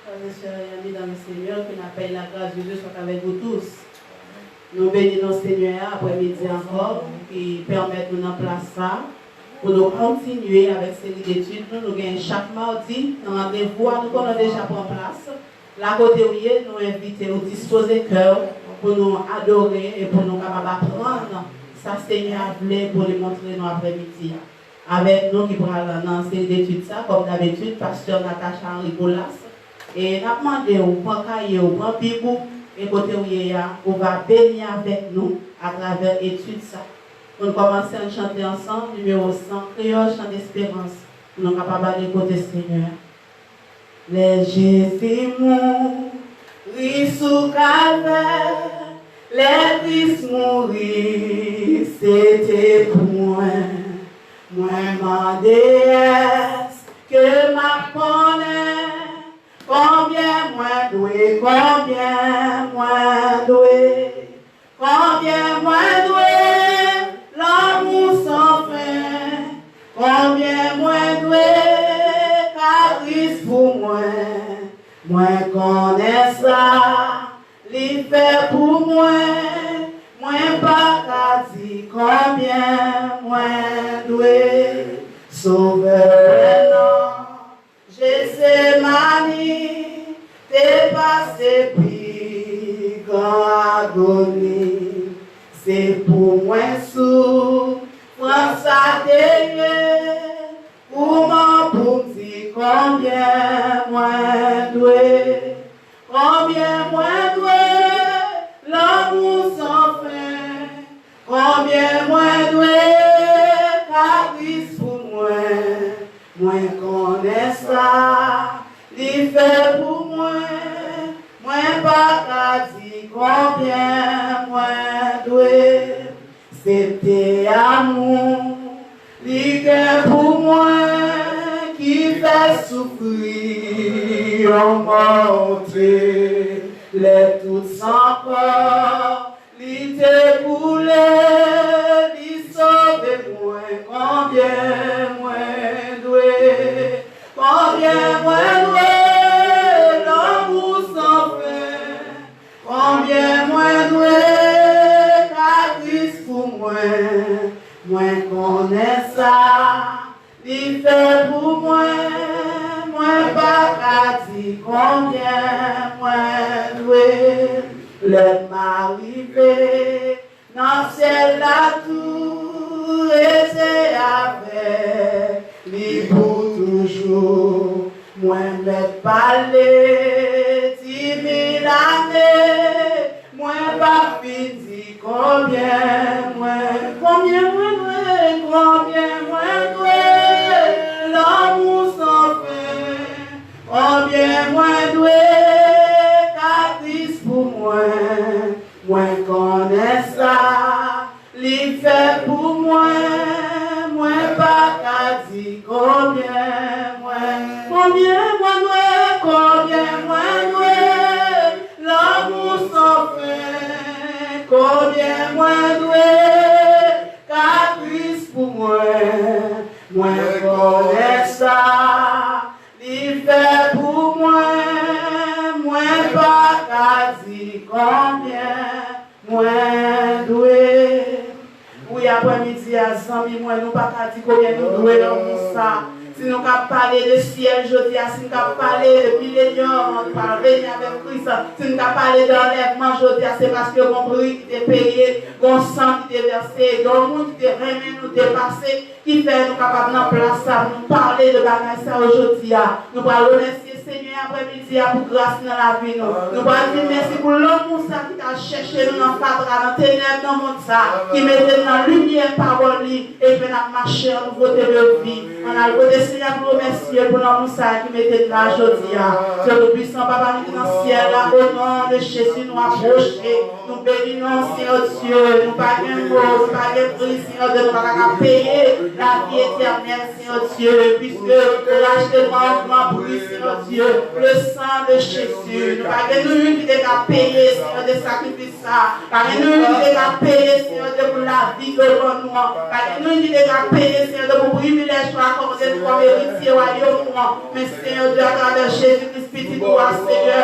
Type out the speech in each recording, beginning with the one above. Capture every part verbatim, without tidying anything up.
Frères et sœurs, amis dans le Seigneur, que la paix et la grâce de Dieu soient avec vous tous. Nou beni non Senyè a aprè midi ankò, ki pèmèt nou nan plas sa, pou nou kontinye avèk seri detid nou, nou gen chak madi, nan randevou a, nou konnen deja pran plas. La kote w ye, nou envite w dispoze kè w pou nou adore e pou nou kapab aprann sa Senyè a vle pou li montre nou aprè midi a. Avèk nou ki pral nan seri detid sa, kòm dabitid, pastè Natacha Henry Colas. E n ap mande w, pran kaye w, pran bib ou, e kote w ye a, ou va beni avèk nou atravè etid sa. Pou n kòmanse, ann chante ansanm, nimewo san, Kreyòl, Chan Desperans, pou nou kapab ale kote Senyè a. Lè Jezi mouri sou Kalvè, lè Kris mouri, se te pou mwen. Mwen mande, èske m ap konnen konbyen mwen dwe, konbyen mwen dwe? Konbyen mwen dwe lanmou san fen? Konbyen mwen dwe ka Kris pou mwen? Mwen konnen sa li fè pou mwen. Mwen pa ka di konbyen mwen dwe. Sovè mwen nan Jetsemani te pase pi gran agoni. Se pou mwen soufrans sa te ye. Kouman pou m di konbyen mwen dwe? Konbyen mwen dwe lanmou san fen? Konbyen mwen dwe ka Kris pou mwen? Mwen konnen sa li fè pou mwen. Mwen pa ka di konbyen mwen dwe. Se te amou li gen pou mwen ki fè soufri yon mò onte. Lè tout san kò li te koule, li sove mwen. Konbyen mwen dwe? Konbyen mwen dwe lanmou san fen? Konbyen mwen dwe ka Kris pou mwen? Mwen konnen sa li fè pou mwen. Mwen pa ka di konbyen mwen dwe. Lè m arive nan syèl la, tou rete avèk li pou toujou. Mwen mèt pale di mil ane, mwen pa fin di konbyen mwen, konbyen mwen dwe, konbyen mwen dwe lanmou san fen, konbyen mwen dwe ka Kris pou mwen. Mwen konnen sa li fè pou mwen. Mwen pa ka di konbyen mwen, konbyen mwen dwe, konbyen mwen dwe lanmou san fen, konbyen mwen dwe ka Kris pou mwen. Mwen konnen sa li fè pou mwen. Mwen pa ka di konbyen mwen dwe. Wi, aprè midi a, zanmi mwen, nou pa ka di konbyen nou dwe lanmou sa. Si nou ka pale de syèl jodi a, si nou ka pale de milenyòm, nou pral reyini avèk Kris, si nou ka pale de anlèvman jodi a, se paske gon pri ki te peye, gon san ki te vèse, gon moun ki te renmen nou depase, ki fè nou kapab nan plas sa pou nou pale de bagay sa yo jodi a. Nou pral remèsye Senyè aprè midi a pou gras nan lavi nou. Nou pral di mèsi pou lanmou sa ki t al chèche nou nan fatra, nan tenèb, nan mond sa, ki mete n nan limyè pawòl li, e ki fè n ap mache an nouvote de vi. Ann al kote Senyè pou remèsye l pou lanmou sa ki mete n la jodi a. Dye Toupwisan, Papa nou ki nan syèl la, o non de Jezi, nou apwoche. Nou beni non w, Senyè Dye. Nou pa gen mo, nou pa gen pri, Senyè Dye, nou pa ta ka peye lavi etènèl, Senyè Dye, piske ou rachte nou a yon gran pri, Senyè Dieu, le sang de Jésus. Nou pa gen nou youn ki te ka peye, Senyè, de sakrifis sa. Pa gen nou youn ki te ka peye, Senyè, de pou lavi yo ban nou an. Pa gen nou youn ki te ka peye, Senyè, de pou privilèj ou akòde nou kòm eritye wayòm ou an. Men, Senyè Dye, atravè Jezi Kris, Pitit ou a, Senyè,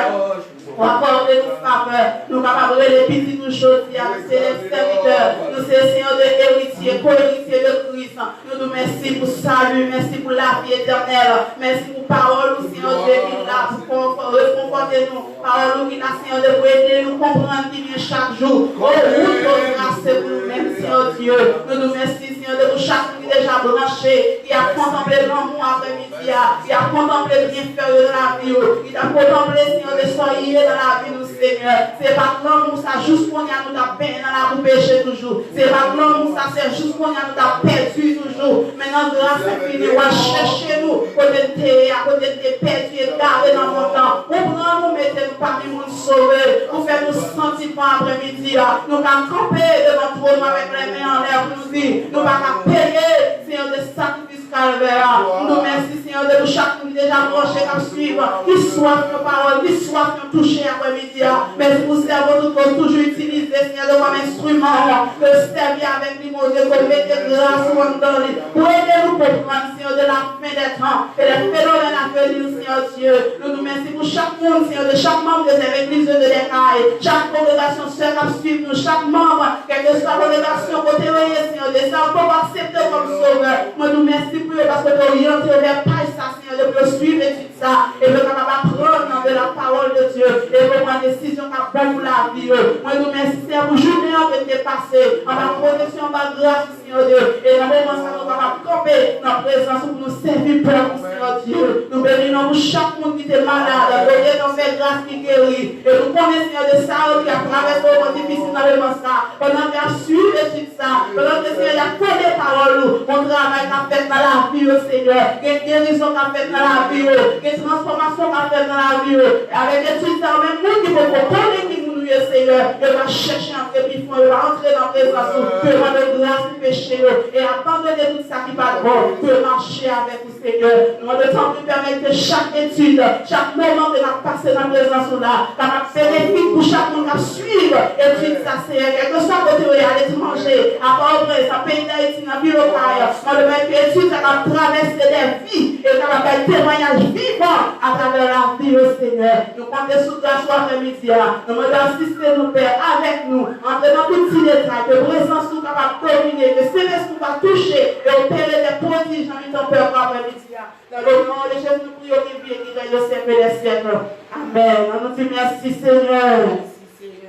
ou akòde nou favè. Nou kapab rele pitit ou jodi a, nou se lè sèvitè, nou se, Senyè Dye, eritye, ko-eritye de Kris. Nou di w mèsi pou sali, mèsi pou lavi etènèl, mèsi pou pawòl ou, Senyè Dye, ki la pou konfò-, rekonfòte nou. Pawòl ou ki la, Senyè Dye, pou ede nou konprann pi byen chak jou. O, wout yo trase pou nou menm, Senyè Dye. Nou di w mèsi, Senyè Dye, pou chak moun ki deja branche, ki ap kontanple lanmou aprèmidi a, ki ap kontanple byenfè yo nan lavi yo, ki ap kontanple, Senyè Dye, sa w ye nan lavi nou, Senyè. Se pa lanmou sa, jous kounye a nou t ap benyen nan labou peche toujou. Se pa lanmou sa, se jous kounye a nou t ap pèdi toujou. Men nan gras enfini, w al chèche nou kote n te ye a, kote n te pèdi, egare nan mond lan. Ou pran nou, mete nou pami moun sove. Ou fè nou santi pa aprèmidi a. Nou ka kanpe devan twòn ou avèk lè men anlè pou nou di, nou pa ka peye, Senyè, de sakrifis Kalvè a. Nou di w mèsi, Senyè, de pou chak moun ki deja branche, k ap swiv, ki swaf yon pawòl, ki swaf yon touche aprèmidi a. Mèsi pou sèvo tout pòs toujou itilize, Senyè, de kòm enstriman ou, ke l sèvi avèk li, Bondye, ke w mete gras ou anndan li, pou ede nou konprann, Senyè, de la fen dè tan e lè fenomèn a veni, Senyè Dye. Nou di w mèsi pou chak moun, Senyè Dye, chak manm de sèvitè legliz de Dèkay, chak kongregasyon sè k ap swiv nou, chak manm, kèlkeswa kongregasyon kote yo ye, Senyè Dye, sa yo poko aksepte w kòm sovè. Mwen di w mèsi pou yo, paske w te oryante yo vè paj sa, Senyè Dye, pou yo swiv etid sa, e pou yo kapab aprann de la parole de Dieu, e pou yo pran desizyon k ap bon pou lavi yo. Mwen di w mèsi, Senyè, pou jounen an ke n te pase, anba pwoteksyon, anba gras, Senyè Dye. E nan moman sa, nou kapab kanpe nan prezans ou pou nou sèvi pèp ou, Senyè Dye. Nou beni non pou chak moun ki te malad, Bondye, nan fè gras ki geri. E nou konnen, Senyè Dye, sa yo ki ap travèse moman difisil nan moman sa, pandan ke y ap swiv etid sa, pandan ke, Senyè, y ap tande pawòl ou, gon travay k ap fèt nan lavi yo, Senyè. Gen gerizon k ap fèt nan lavi yo. Gen transfòmasyon k ap fèt nan lavi yo. E avèk etid sa yo, menm moun ki poko konnen ki moun ou ye, Senyè, yo va chèche antre pi fon, yo va antre nan prezans ou, pou yo mande gras pou peche yo, e abandone tout sa ki pa t bon, pou yo mache avèk ou, Senyè. Nou mande tanpri pèmèt ke chak etid, chak moman ke n ap pase nan prezans ou la, kapab benefik pou chak moun k ap swiv etid sa, Senyè, kèlkeswa kote yo ye, aletranje, a Pòtoprens, nan peyi Dayiti, nan vil Okay, mande pèmèt ke etid sa kapab travèse de vi e kapab bay temwayaj vivan atravè lavi yo, Senyè. Nou konte sou gras ou aprèmidi a. Nou mande w asiste nou, Pè, avèk nou. Antre nan tout ti detay, ke prezans ou kapab domine, ke Sentespri ou va touche e opere de pwodij nan mitan pèp ou aprèmidi a. Nan le non de Jezi, nou priye, ki viv e ki règne au siècle des siècles. Amèn. Ann nou di mèsi, Senyè.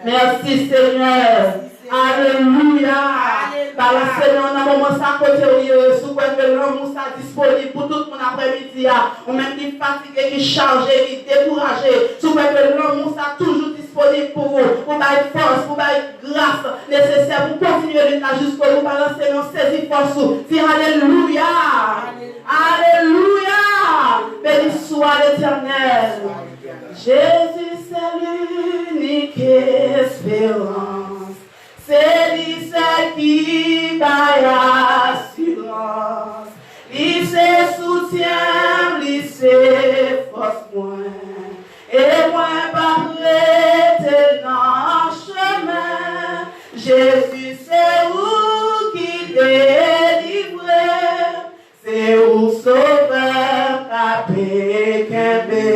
Mèsi, Senyè. Alelouya. Balanse men w nan moman sa kote w ye. Si w kwè ke lanmou sa disponib pou tout moun aprèmidi a, ou menm ki fatige, ki chaje, ki dekouraje, si w kwè ke lanmou sa toujou disponib pou ou, pou bay fòs, pou bay gras nesesè pou kontinye lit la jiskobou, balanse men w, sezi fòs ou, di alelouya. Alelouya. Beni swa Letènèl. Jezi se linik esperans. Se li sèl ki bay asirans. Li se soutyen m, li se fòs mwen. E mwen p ap rete nan chemen. Jezi, se ou ki delivre m. Se ou Sovè m k ape kenbe.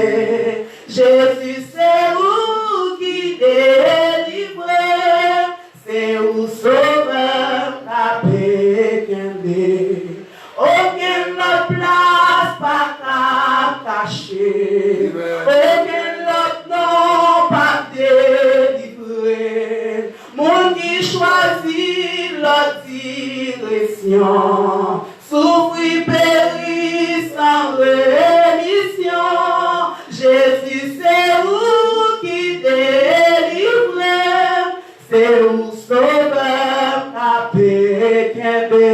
Jezi, se ou ki delivre m. Se ou Sovè m k ape kenbe. Okenn lòt plas pa ka kache. Okenn lòt non p ap delivre m. Moun ki chwazi lòt direksyon soufri, peri san remisyon. Jezi, se ou ki delivre m. Se ou Sovè m k ape kenbe.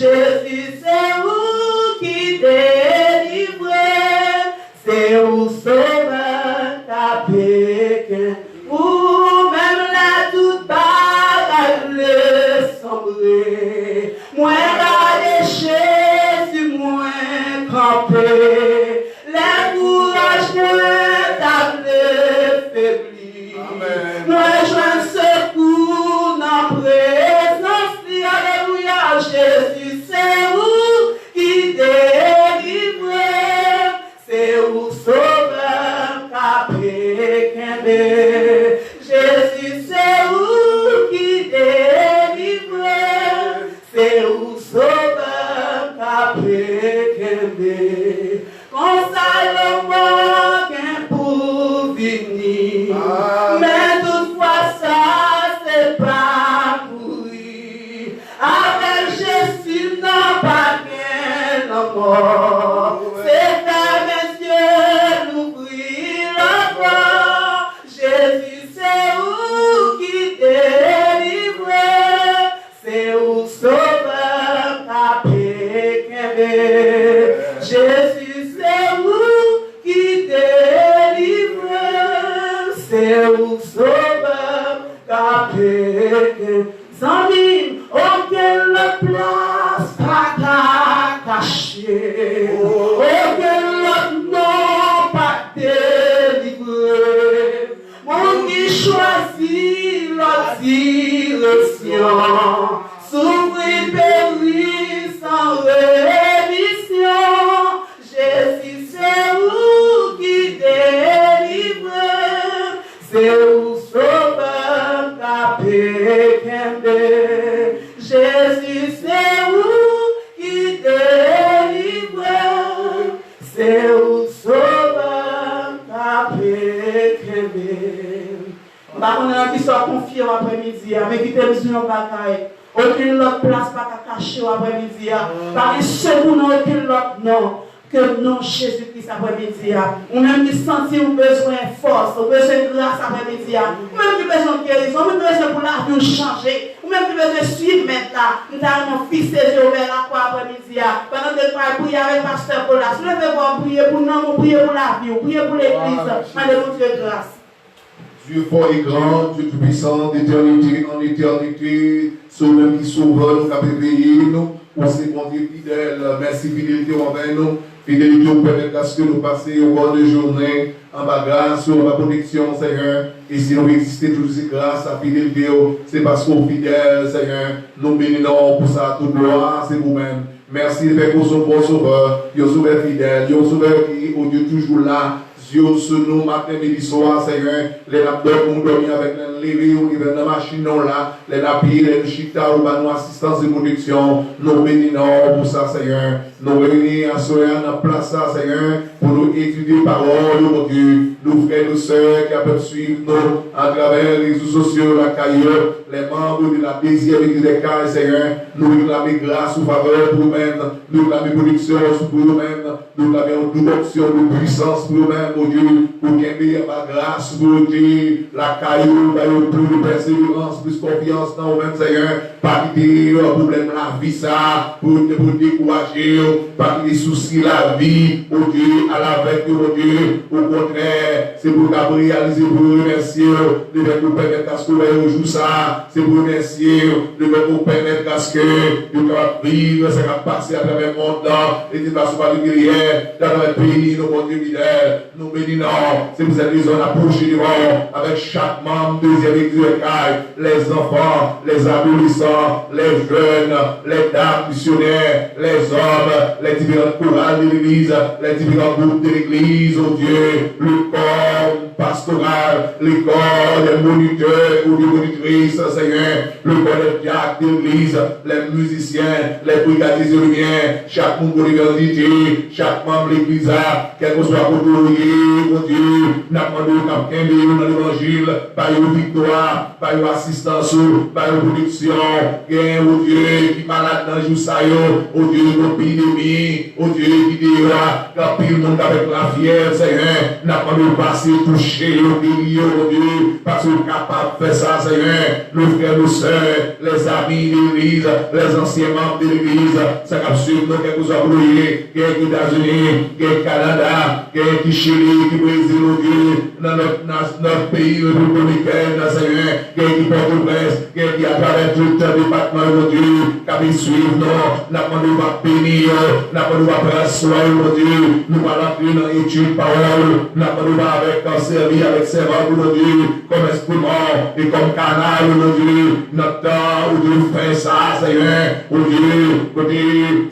Jezi, se ou ki delivre m. Se ou Sovè k ape kenbe. Ou menm lè tout bagay vle sanbre, mwen gade Jezi, mwen kanpe. Lè kou Se ou sovè m ka peye. Zanmi m, okenn lòt plas pa ka kache. Okenn lòt non pa delivre. Moun ki chwazi lòt direksyon soufri, peri san remisyon. Jezi, se ou ki delivre m, se ou sovè m k ape kenbe. Jezi, se ou ki delivre m, se ou sovè m k ape kenbe. M pa konnen nan kisa w konfye w aprèmidi a, men kite m di w yon bagay. Okenn lòt plas pa ka kache w aprèmidi a. Pa gen sekou nan okenn lòt non ke non Jezi Kris aprèmidi a. Ou menm ki santi ou bezwen fòs, ou bezwen gras aprèmidi a. Ou menm ki bezwen gerizon, ou menm ki bezwen pou lavi w chanje. Ou menm ki bezwen swiv Mèt la. M ta renmen w fikse je w vè lakwa aprèmidi a. Pandan ke n pral priye avèk pastè Paul la, souleve vwa w, priye pou nanm ou, priye pou lavi w, priye pou legliz. Mande Bondye gras. Dieu fort et grand, Dieu tout-puissant, d'éternité en éternité, se ou menm ki sovè nou, k ap veye nou, ou se Bondye fidèl. Mèsi fidelite w anvè nou, fidelite w pèmèt aske nou pase yon bòn jounen anba gras ou, anba pwoteksyon, Senyè. E si nou egziste toujou, se gras a fidelite w, se paske w fidèl, Senyè. Nou beni non w pou sa, tout glwa se pou ou menm. Mèsi, fè koz nou bon sovè, yon sovè fidèl, yon sovè ki, o Dye, toujou la, zye w sou nou maten, midi, swa, Senyè. Lè n ap dòmi, ou dòmi avèk nou, lè n leve, ou leve n nan machin nan w la, lè n apiye, lè nou chita, ou ba nou asistans e pwoteksyon. Nou beni non w pou sa, Senyè. Nou reyini aswè a nan plas sa, Senyè, pou nou etidye pawòl ou, Bondye. Nou frè, nou sè k ap swiv nou atravè rezo sosyo lakay yo, lè manm de la dezyèm legliz de kay, Senyè, nou reklame gras ou, favè pou yo menm, nou reklame pwoteksyon sou pou yo menm, nou reklame yon doub onksyon, yon pwisans pou yo menm, Bondye, pou kenbe anba gras ou, Bondye, lakay ou, ba yo plis de pèseverans, plis konfyans nan ou menm, Senyè. Pa kite pwoblèm lavi sa pou yo, pou yo dekouraje yo. Pa kite sousi lavi, Bondye, al avèk yo, Bondye. Okontrè, se pou yo kab reyalize, pou yo remèsye yo, lefètke ou pèmèt aske w wè yo jou sa. Se pou remèsye yo, lefètke ou pèmèt aske yo kapab viv sa k ap pase atravè mond lan, e di fason patikilyè atravè peyi nou, Bondye fidèl. Nou beni non w. Se pou sèt rezon n apwoche devan w avèk chak manm dezyèm legliz de kay, lèzanfan, lèzadolesan, lèjèn, lèdam misyonè, lèzòm, lèdiferan koral de legliz, lèdiferan gwoup de legliz, o Dye, le kò pastoral, le kò dè monitè, o Dye, monitris, Senyè, le kò dè dyak de legliz, lè mizisyen, lè brigadye zerimyen, chak moun pou levanjil, chak manm legliz la, kèlkeswa kote yo ye, Bondye, n ap mande w k ap kenbe yo nan levanjil, ba yo viktwa, ba yo asistans ou, ba yo pwoteksyon, gen, Bondye, ki malad nan jou sa yo, Bondye, gen epidemi, Bondye, ki deyò a, gen anpil moun k avèk lafyèv, Senyè, n ap mande w pase touche yo, geri yo, Bondye, paske w kapab fè sa, Senyè. Nou frè, nou sè, lèzami de legliz, lèzansyen manm de legliz, sa k ap swiv nou, kèlkeswa kote yo ye, gen ki Etazini, gen ki Kanada, gen ki Chili, ki Brezil, Bondye, nan lòt, nan lòt peyi, Repiblik Dominikèn, Senyè, gen ki Pòtoprens, gen ki atravè tout depatman yo, Bondye, k ap swiv nou. N ap mande w pa beni yo, n ap mande w pa pran swen yo, Bondye. Nou pral antre nan etid pawòl ou, n ap mande w pa avèk sèvi avèk sèvant ou, Bondye, kòm enstriman e kòm kanal, Bondye, nan tan, Bondye, fen sa, Senyè, Bondye, kote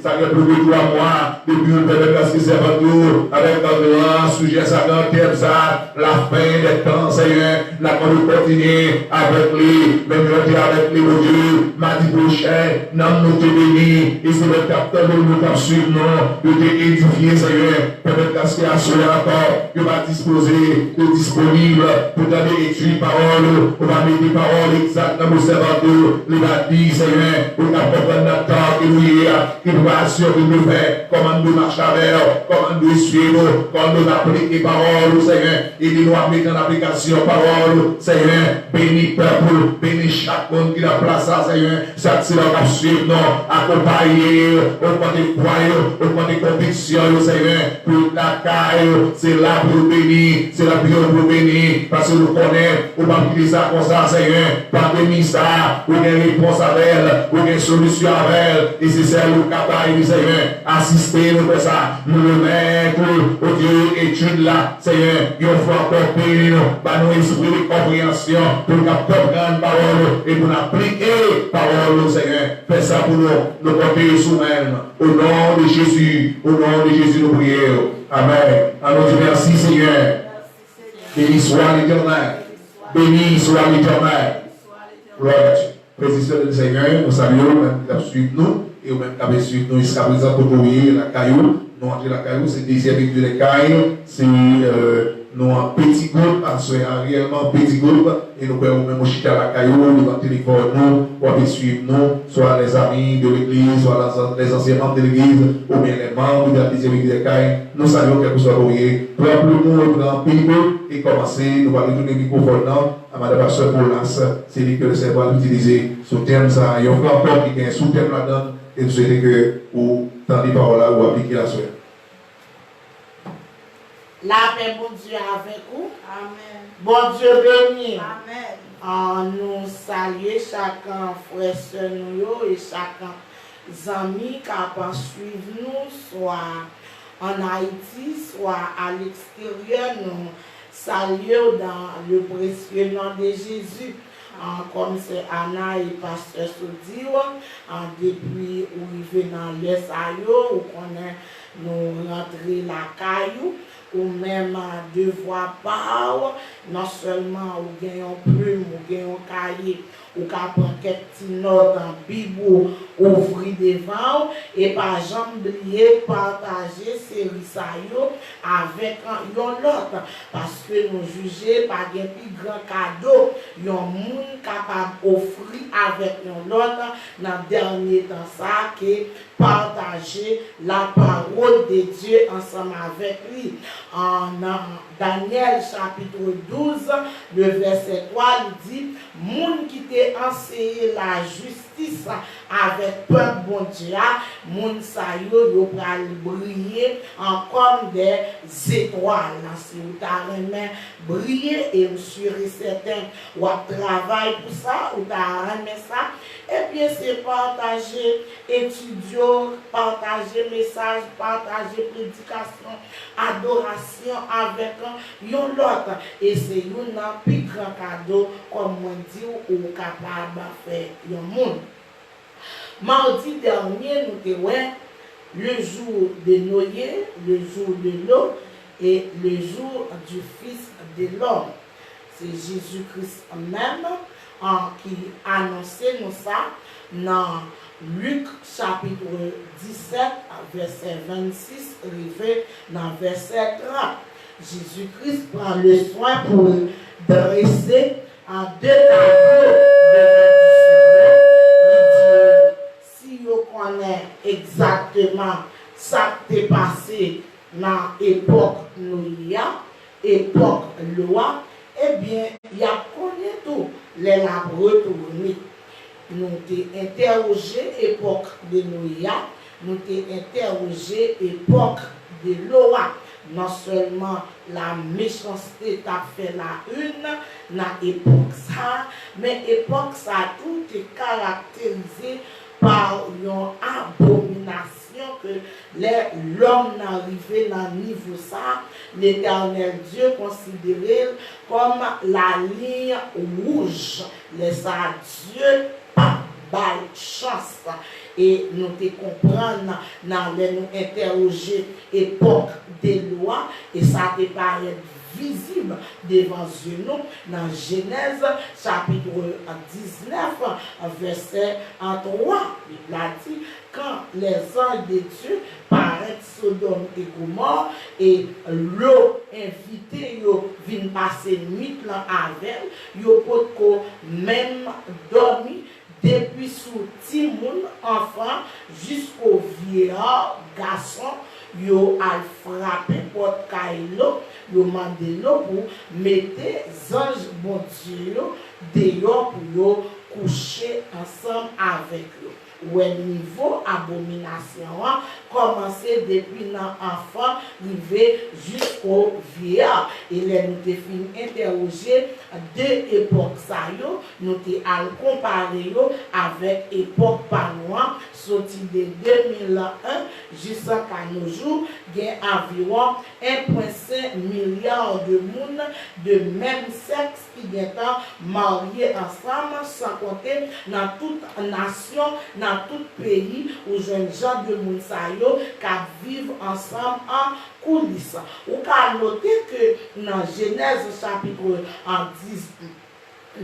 sa gen plis de twa mwa, depi ou pèmèt aske sèvant ou avèk gran sijè sa, gran tèm sa, la fin des temps, Senyè, n ap mande w kontinye avèk li, menm jan w te avèk li, Bondye, madi pwochen, nanm nou te beni, e semèn k ap tande nou, k ap swiv nou, yo te edifye, Senyè, pèmèt aske aswè a ankò, yo va dispoze, yo disponib pou tande etid pawòl ou, ou va mete pawòl egzak nan bouch sèvant ou, li va di, Senyè, ou ka konprann nan tan ke nou ye a, ki preparasyon ke nou fè, kòman nou dwe mache avè w, kòman nou dwe swiv ou, Kòm nou aplike pawòl ou, Senyè, epi nou ap mete an aplikasyon pawòl ou, Senyè, beni pèp ou, beni chak moun ki nan plas sa, Senyè, chak sila k ap swiv nou, akonpaye yo, ogmante fwa yo, ogmante konviksyon yo, Senyè, pou lakay yo, se la pou yo beni, se la pou yo beni, paske nou konnen ou p ap kite sa konsa, Senyè, pandemi sa, ou gen repons avè l, ou gen solisyon avè l, e se sèl ou k ap bay li, Senyè. Asiste nou fè sa. Nou remèt ou, o Dye, etid la, Senyè, yon fwa ankò beni nou, ba nou espri de konpreyansyon pou nou kab konprann pawòl ou e pou n aplike pawòl ou, Senyè. Fè sa pou nou, nou konte sou men. O non de Jezi, o non de Jezi nou priye w. Amèn. An nou di mèsi, Senyè. Béni soit l'Éternel. Béni soit l'Éternel. Gloire à Dieu. Frè e sè nan Senyè, nou salye w, ou menm ki t ap swiv nou, e ou menm k ap swiv nou jiskaprezan, kote w ye, lakay ou, nou antre lakay ou, se dezyèm legliz de kay, se, euh, nou an peti gwoup, aswè a, reyèlman peti gwoup, e nou kwè ou menm ou chita lakay ou, devan telefòn ou, w ap swiv nou, swa les amis de l'église, swa les, les anciens membres de l'église, oubyen les membres de la dezyèm legliz de kay, nou salye w, kèlkeswa kote w ye, pran plim ou, pran bib ou, e kòmanse, nou pral retounen mikwofòn nan, a madan pastè Paul Nas, se li ke Leseyè pral itilize sou tèm sa a. Yon frè ankò ki gen sou tèm ladan l, e m swete ke ou tande pawòl la, ou aplike l aswè a. Lapè Bondye avèk ou. Amèn. Bondye beni. Amèn. Ah, nou salye chak, ah, frè, sè nou yo e chak, ah, zanmi k ap swiv nou, swa ann Ayiti, swa aleksteryè, nou salye w dans le précieux nom de Jésus. Ah, kòm sè Ana e pastè Sou di w, ah, depi ou rive nan lè sa yo, ou konnen nou rantre lakay ou, ou menm, ah, devwa pa w, non sèlman ou gen yon plim, ou gen yon kaye, ou ka pran kèk ti nòt, an Bib ou ouvri devan w, e pa janm bliye pataje seri sa yo avèk yon lòt, paske nou jije pa gen pi gran kado yon moun kapab ofri avèk yon lòt nan dènye tan sa a ke pataje lapawòl de Dye ansanm avèk li. An, nan Danyèl chapit douz, le vèsè twa, li di, moun ki te anseye lajistis avèk pèp Bondye a, moun sa yo, yo pral briye an kòm dè zetwal. Si w ta renmen briye, e m si e sèten w ap travay pou sa, ou ta renmen sa, ebyen, se pataje etid yo, pataje mesaj, pataje predikasyon, adorasyon avèk yon lòt. E se youn nan pi gran kado, kòm mwen di w, ou kapab fè yon moun. Madi dènye, nou te wè le jour de Noé, le jour de l'eau et le jour du Fils de l'homme. Se Jezi Kris menm, an, ki anonse nou sa nan Lik chapit disèt, vèsè vennsis rive nan vèsè trant. Jezi Kris pran le swen pou l drese an de tablo devan disip yo. Li di yo, si yo konnen egzakteman sa k te pase nan epòk Noye a, epòk Lot a, ebyen, y ap konnen tou lè l ap retounen. Nou te entèwoje epòk de Noye a, nou te entèwoje epòk de Lot a. Non sèlman lamechanste t ap fè la une nan epòk sa a, men epòk sa a tou te karakterize pa yon abominasyon ke lè lòm nan rive nan nivo sa a, Letènèl Dye konsidere l kòm la ligne rouge. Lè sa a, Dye pa bay chans. E nou te konprann nan lè nou entèwoje epòk de Lwa, e sa te parèt vizib devan zye nou nan Jenèz chapit diznèf, vèsè twa. Bib la di, quand les anges de Dieu paraît Sodome et Gomorrhe, e Lot envite yo vin pase nuit lan avè l, yo potko menm dòmi, depi sou timoun, anfan, jisko vyeyar, gason, Yo al frape pòt kay Lo, yo mande Lo pou mete zanj Bondye yo deyò pou yo kouche ansanm avèk yo. Ou wè nivo abominasyon an kòmanse depi nan anfan rive jisko vyeya. E lè nou te fin entèwoje de epòk sa yo, nou te al konpare yo avèk epòk pa nou an, soti de de mil en jiskanou jou, gen anviwon en pwen senk milya de moun de menm sèks ki gentan marye ansanm, san konte nan tout nasyon, nan tout peyi, ou jwenn jan de moun sa yo k ap viv ansanm an koulis. Ou ka note ke nan Jenèz chapit dis,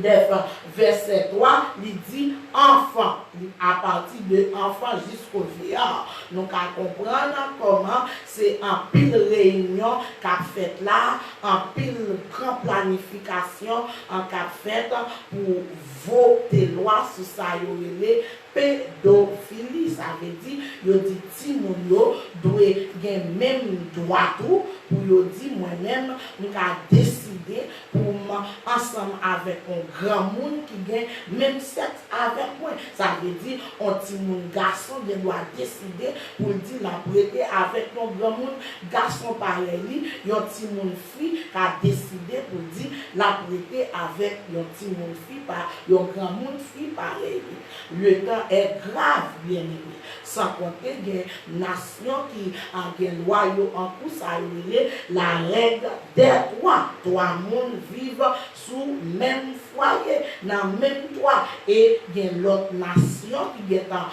nèf, vèsè twa, li di anfan. Li, apati de anfan jisko vyeya. Nou ka konprann kòman se anpil reyinyon k ap fèt la, anpil gran planifikasyon an k ap fèt pou vote lwa sou sa yo rele pedofili. Sa vle di, yo di timoun yo dwe gen menm dwa tou pou yo di, mwen menm, m ka deside pou m ansanm avèk yon granmoun ki gen menm sèks avèk mwen. Sa vle di, yon timoun gason gen dwa deside pou l di l ap rete avèk yon granmoun gason parèy li, yon timoun fi ka deside pou l di l ap rete avèk yon timoun fi pa, yon granmoun fi parèy li. Le temps est grave, bien-aimé. San konte gen nasyon ki, a, gen lwa yo an kou, sa yo rele la règle des trois. Twa moun viv sou menm fwaye, nan menm twa. E gen lòt nasyon ki gentan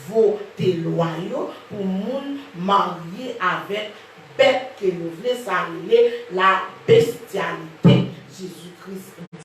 vote lwa yo pou moun marye avèk bèt ke yo vle, sa rele la bestyalite. Jezi Kris di,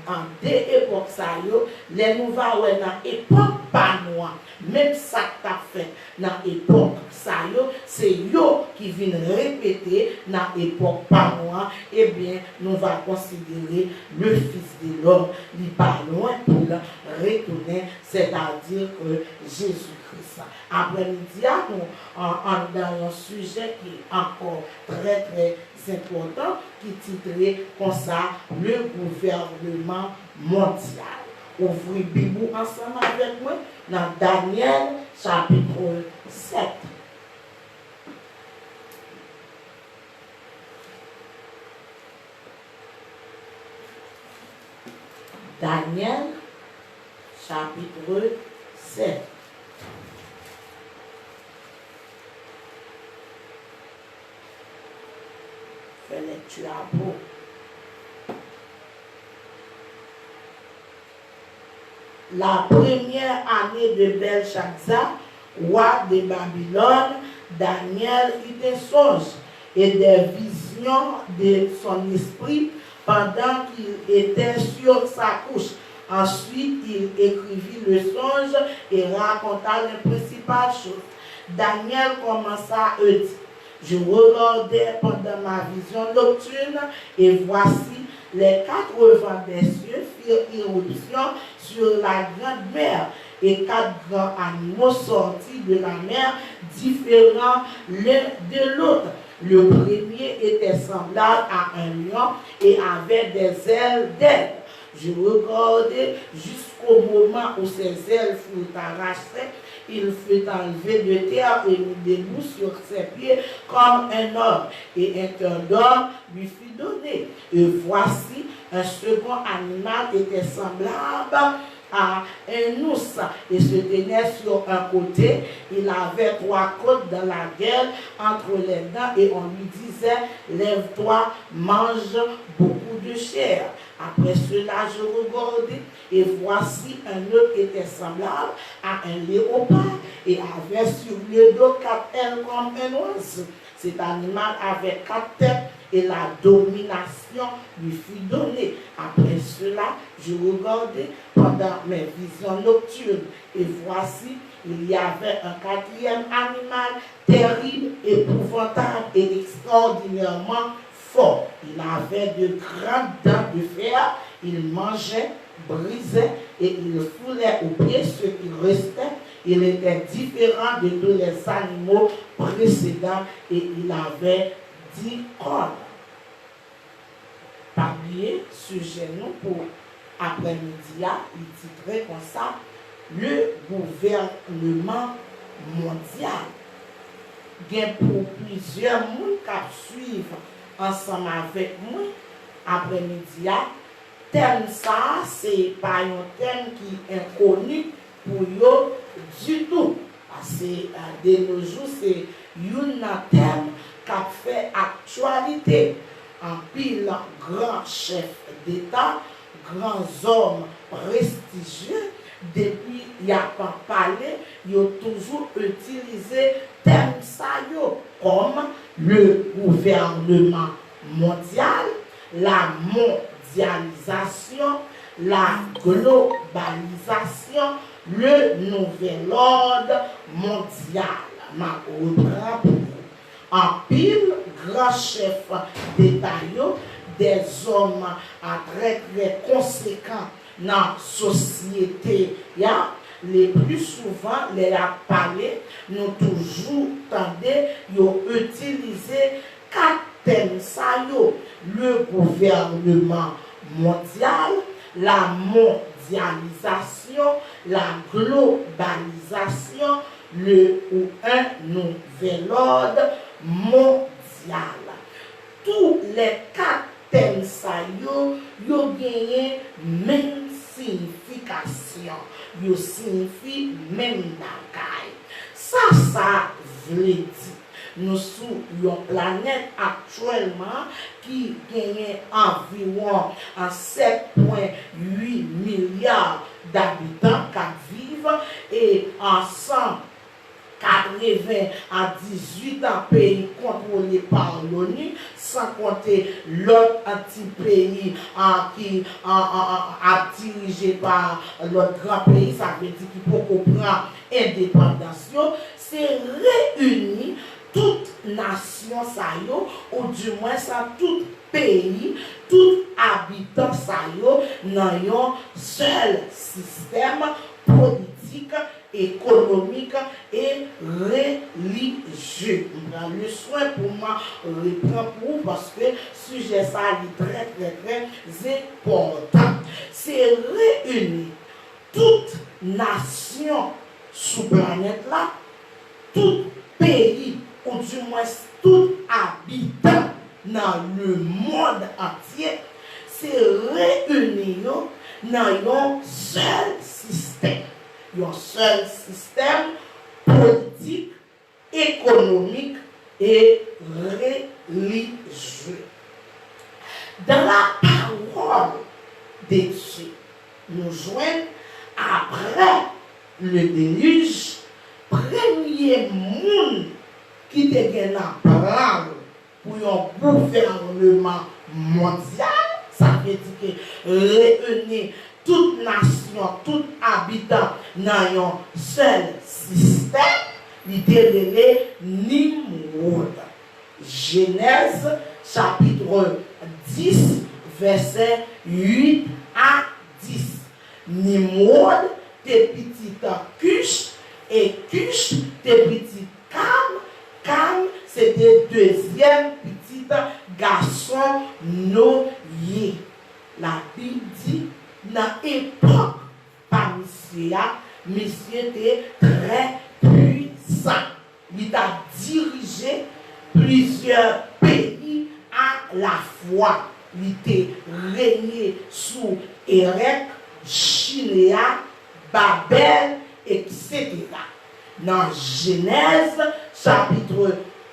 an de epòk sa yo, lè nou va wè nan epòk pa nou an, menm sa k t ap fèt nan epòk sa yo, se yo ki vin repete nan epòk pa nou an, ebyen, nou va konsidere le Fils de l'Homme, li pa lwen pou l retounen, sètadi ke Jezi Kris. Aprèmidi a, nou, an, anndan yon sijè ki ankò trè, trè enpòtan ki titre konsa, Le Gouvernement Mondial. Ouvri Bib ou ansanm avèk mwen nan Danyèl chapit sèt. Danyèl chapit sèt. Fè lèkti a pou ou. La première année de Belshazzar, roi de Babylone, Daniel eut un songe et des visions de son esprit pendant qu'il était sur sa couche. Ensuite, il écrivit le songe et raconta les principales choses. Daniel commença et dit, Je regardai pendant ma vision nocturne, et voici, les quatre vents des cieux firent irruption sur la grande mer, et quatre grands animaux sortirent de la mer, différents l'un de l'autre. Le premier était semblable à un lion et avait des ailes d'aigle. Je regardai jusqu'au moment où ses ailes furent arrachées, il fut enlevé de terre et mis debout sur ses pieds comme un homme, et un cœur d'homme lui fut donné. Et voici, un second animal était semblable à un ours, et se tenait sur un côté. Il avait trois cornes dans la gueule, entre les dents, et on lui disait, Lève-toi, mange beaucoup de chair. Après cela, je regardai, et voici, un autre était semblable à un léopard, et avait sur le dos quatre ailes comme un oiseau. Cet animal avait quatre têtes, et la domination lui fut donnée. Après cela, je regardai pendant mes visions nocturnes, et voici, il y avait un quatrième animal, terrible, épouvantable et extraordinairement fort. Il avait de grandes dents de fer, il mangeait, brisait, et il foulait aux pieds ceux qui restaient Il était différent de tous les animaux précédents et il avait dix cornes. Pa bliye, sijè nou pou aprèmidi a, li titre konsa, Le gouvernement mondial. Gen pou plizyè moun k ap swiv ansanm avèk mwen aprèmidi a, tèm sa a se pa yon tèm ki enkoni pou yo ditou. Paske, eh, de nos jours, se youn nan tèm k ap fè aktyalite. Anpil gran chèf deta, gran zòm prestijye, depi y ap pale, yo toujou itilize tèm sa yo kòm le gouvernement mondial, la mondialisation, la globalisation, le nouvel ordre mondial. M ap repran pou ou. Anpil gran chèf deta yo, dèzòm a trè, trè konsekan nan sosyete a, le pli souvan, lè y ap pale, nou toujou tande yo itilize kat tèm sa yo, le gouvernement mondial, la mondialisation, la globalisation, le ou un nouvel ordre mondial. Tou lè kat tèm sa yo, yo genyen menm siyifikasyon, yo siyifi menm bagay. Sa sa vle di? Nou sou yon planèt aktyèlman ki genyen anviwon sèt pwen uit milya dabitan k ap viv, e san katreven a dizuit peyi kontwole pa l'ONU, san konte lòt ti peyi, a, ki, a, a, a, ap dirije pa lòt gran peyi, sa vle di ki poko pran endepandans yo, se reyini tout nasyon sa yo, oudimwens tout peyi, tout abitan sa yo nan yon sèl sistèm politik, ekonomik e relijye. M pran le swen pou m repran pou ou, paske sijè sa li trè, trè, trè enpòtan. Se reyini tout nasyon sou planèt la, tout peyi, oudimwens tout abitan nan lemonn antye, se reyini yo nan yon sèl sistèm, yon sèl sistèm politik, ekonomik e relijye. Dans la parole de Dieu, nou jwenn, après le déluge, premye moun ki te gen nan plan l pou yon gouvèneman mondyal, sa vle di ke reyini tout nasyon, tout abitan nan yon sèl sistèm, li te rele Nimwod. Jenèz, chapit dis, vèsè uit a dis. Nimwod te pitit Kich, e Kich te pitit Kam. Kam se te dezyèm pitit gason Noye. Labib di, nan epòk pa misye a, misye te trè pwisan. Li t ap dirije plizyè peyi alafwa. Li te renye sou Erèk, Chinea, Babèl, etsetera. Nan Jenèz, chapit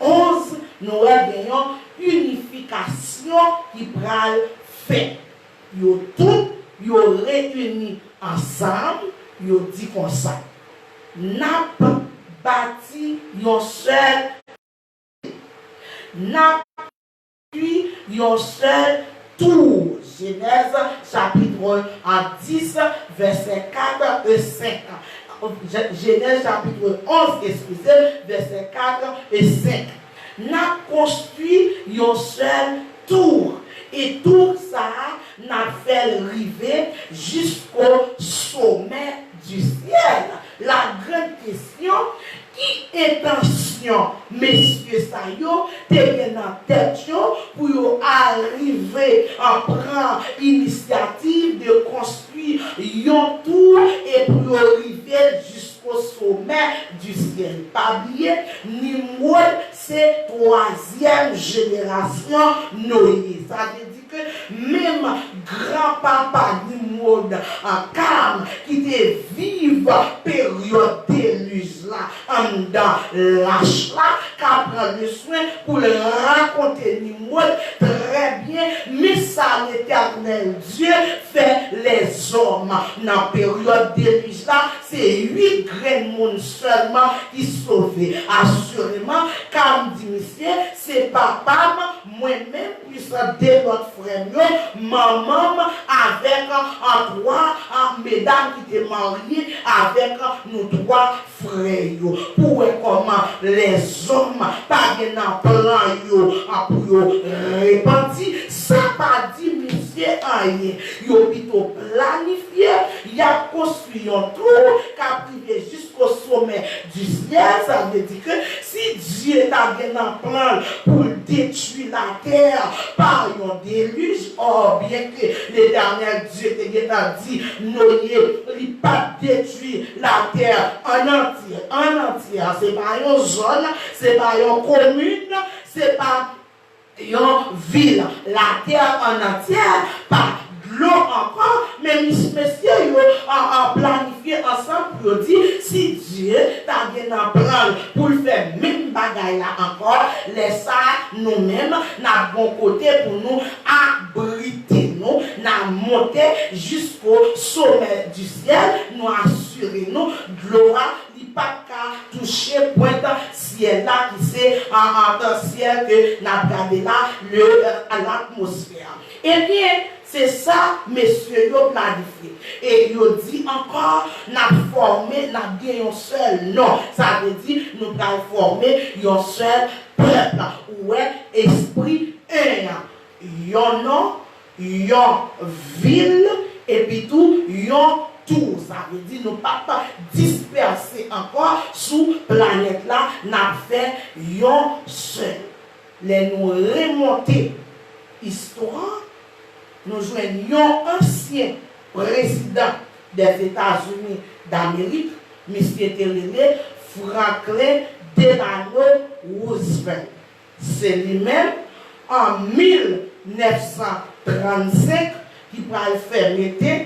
onz, nou wè gen yon inifikasyon ki pral fèt. Yo tout, yo reyini ansanm, yo di konsa, n ap bati yon sèl, n ap konstwi yon sèl tou. Jenèz chapit dis, vèsè kat e senk. Je-, Jenèz chapit onz, eskize, vèsè kat e senk. N ap konstwi yon sèl tou. E tou sa a, n ap fè l rive jisko somè di syèl. La grande question, ki entansyon mesye sa yo te gen nan tèt yo pou yo arive a pran inisyativ de konstwi yon tou e pou yo rive l jisko somè di syèl? Pa bliye, Nimwod se twazyèm jenerasyon Noye. Sa vle di ke menm granpapa Nimwod, a, Kam, ki te viv peryòd delij la anndan lach la, ka pran le swen pou l rakonte Nimwod trè byen, men sa Letènèl Dye fè lèzòm nan peryòd delij la, se uit grenn moun sèlman ki sove. Asireman, Kam di misye, se papa m, mwen menm, plis de lòt frè m yo, manman m avèk, a, twa, a, medam ki te marye avèk nou twa frè yo. Pou wè kòman lèzòm pa gen nan plan yo, a, pou yo repanti, sa pa di misye anyen. Yo pito planifye, y ap konstwi yon tou k ap rive jisko somè di syèl. Sa vle di ke si Dye ta gen nan plan l pou l detwi latè pa yon delij, ò, byen ke Letènèl Dye te gentan di Noye li p ap detwi latè an antye, an antye. Se pa yon zòn, se pa yon komin, se pa yon vil. Latè an antye pa dlo ankò, men mis-, mesye yo, a, a, planifye ansanm pou yo di, si Dye ta gen nan plan l pou l fè menm bagay la ankò, lè sa a, nou menm, n ap gon kote pou nou abrite nou, n a monte jisko somè di syèl, nou asire nou, dlo a, li p ap ka touche pwent syèl la, ki se, a, a, syèl ke n ap gade la, le, a, latmosfè. Ebyen, se sa mesye yo planifye. E yo di ankò, n ap fòme, n ap gen yon sèl non. Sa vle di, nou pral fòme yon sèl pèp. Ou wè, espri en an. Yon non, yon vil, epi tou yon tou. Sa vle di nou p ap dispèse ankò sou planèt la, n ap fè yon sèl. Lè nou remonte istwa, nou jwenn yon ansyen prezidan Dèzetazini Damerik, misye te rele Franklin Delano Roosevelt. Se li menm, an mil nèf san trannsenk, ki pral fè mete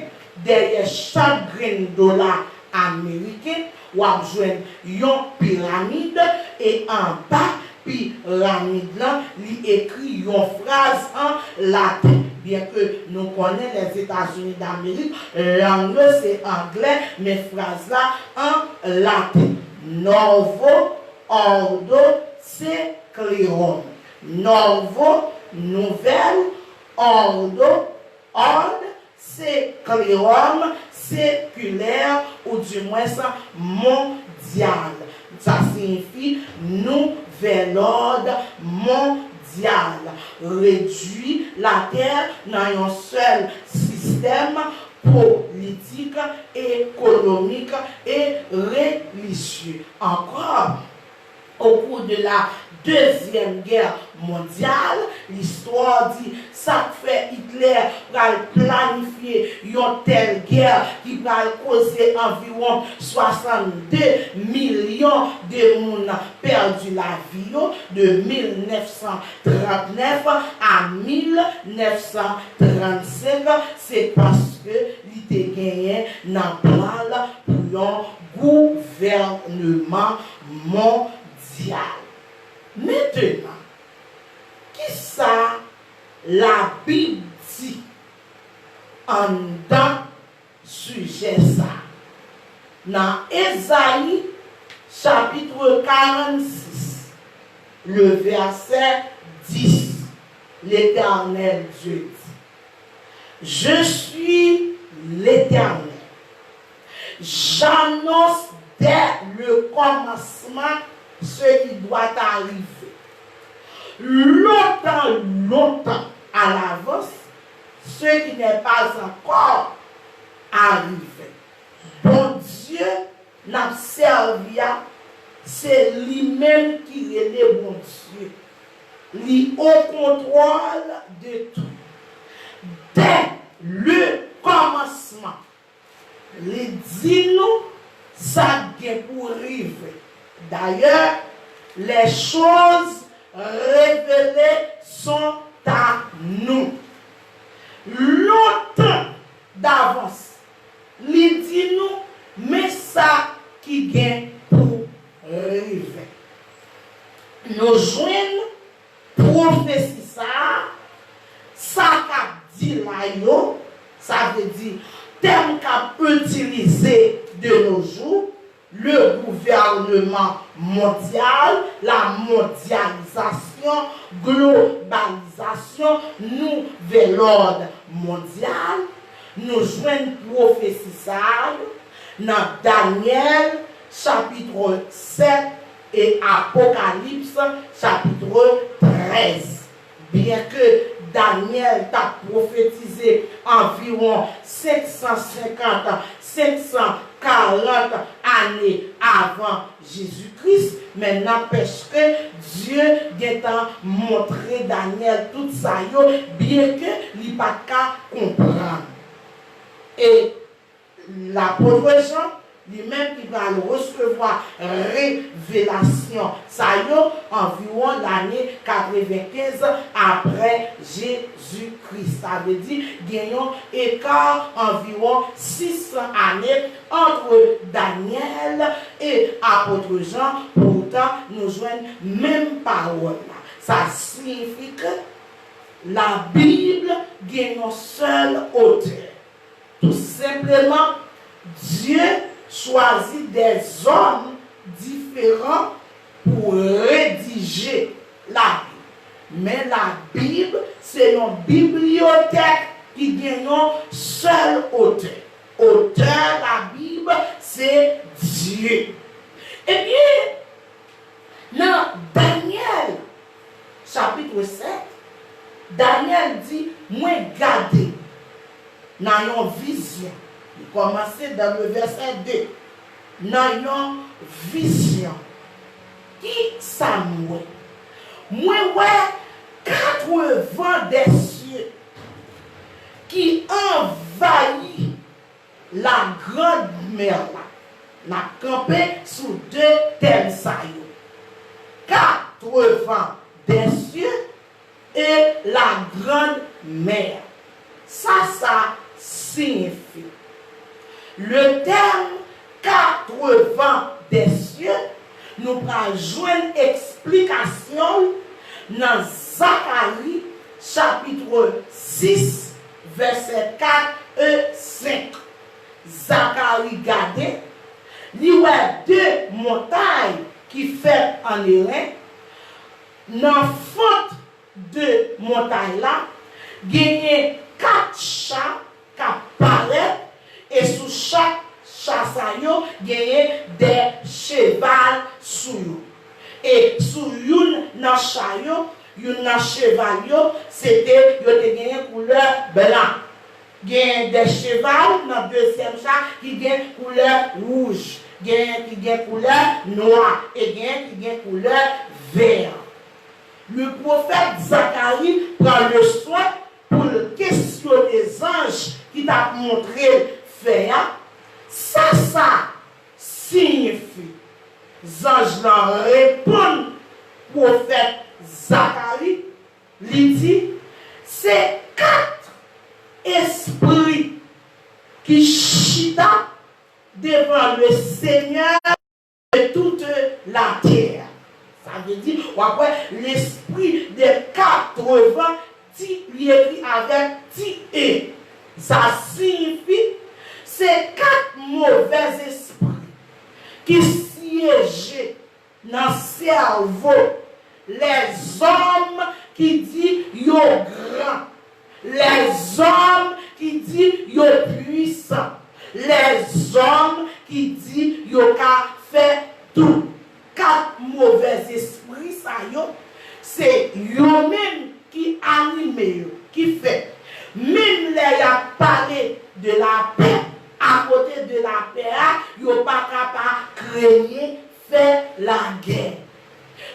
dèyè chak grenn dola ameriken, w ap jwenn yon piramid, e anba piramid lan, li ekri yon fraz an laten. Byenke nou konnen Lèzetazini Damerik, lang yo se anglè, men fraz la an laten. Novo ordo seclorum. Novo, nouvèl, ordo, òd, seclorum, sekilè, oudimwens mondyal. Sa siyifi nouvèl òd mondyal. Redwi Latè nan yon sèl sistèm politik, ekonomik e relijye. Ankò, au cours de la Deuxième Guerre mondyal, listwa di sa k fè Hitler pral planifye yon tèl gè ki pral koze anviwon swasannde milyon de moun pèdi lavi yo de mil nèf san trannèf a mil nèf san trannsenk, se paske li te genyen nan plan l pou yon gouvèneman mondyal. Mentenan, kisa Labib di anndan sijè sa a? Nan Ezayi, chapitre quarante-six, le verset dix, Letènèl Dye di, Je suis l'Éternel. J'annonce dès le commencement ce qui doit arriver. Longtemps, longtemps à l'avance, ce qui n'est pas encore arrivé. Bondye n ap sèvi a, se li menm ki rele Bondye. Li au contrôle de tout. Dès le commencement, li di nou sa k gen pou rive. D'ailleurs, les choses révélées sont à nous. Lontan davans, li di nou men sa ki gen pou rive. Nou jwenn pwofesi sa a, sa k ap di la yo, sa vle di tèm k ap itilize de nos jours, le gouvernement mondial, la mondialisation, globalisation, nouvel ordre mondial, nou jwenn pwofesi sa a yo nan Danyèl chapit sèt e Apokalips chapit trèz. Byenke Danyèl t ap pwofetize anviwon senk san senkant, senk san karant ane avan Jezi Kris, men nanpèch ke Dye gentan montre Danyèl tout sa yo, byenke li pa t ka konprann. E lapot Jan, li menm ki pral resevwa revelasyon sa yo anviwon lane katrevenkenz apre Jezi Kris. Sa vle di, gen yon eka anviwon sis san ane ant Danyèl e apot Jan, poutan nou jwenn menm pawòl la. Sa siyifi ke Labib gen yon sèl otè. Tou senpleman, Dye chwazi dèzòm diferan pou redije Labib. Men Labib se yon bibliyotèk ki gen yon sèl otè. Otè Labib se Dye. Ebyen, nan Danyèl chapit sèt, Danyèl di, mwen gade nan yon vizyon. Li kòmanse dan le vèsè de. Nan yon vizyon, ki sa m wè? Mwen wè kat van dè sye ki anvayi la grande mer la. N ap kanpe sou de tèm sa yo. Kat van dè sye e la grande mer. Sa sa siyifi? Le tèm kat van dè sye, nou pral jwenn eksplikasyon l nan Zakari chapit sis, vèsè kat e senk. Zakari gade, li wè de montay ki fèt an eren. Nan fant de montay la, genyen kat cha k ap parèt, e sou chak cha sa yo, genyen de cheval sou yo. E sou youn nan cha yo, youn nan cheval yo, se te, yo te genyen koulè blan. Genyen de cheval nan dezyèm cha ki gen koulè wouj, genyen ki gen koulè nwa, e genyen ki gen koulè vè. Le pwofèt Zakari pran le swen pou l kesyone zanj ki t ap montre l fè a, sa sa siyifi? Zanj lan reponn pwofèt Zakari, li di, se kat espri ki chita devan le Senyè de toute la terre. Sa vle di, w ap wè lespri de katrevan ti, li ekri avèk ti e. Sa siyifi, se kat movèzespri ki syeje nan sèvo lèzòm ki di yo gran, lèzòm ki di yo pwisan, lèzòm ki di yo ka fè tou. Kat movèzespri sa yo, se yo menm ki anime yo, ki fè. Menm lè y ap pale de lapè, akote de lapè a, yo pa ka pa Veye fè lagè.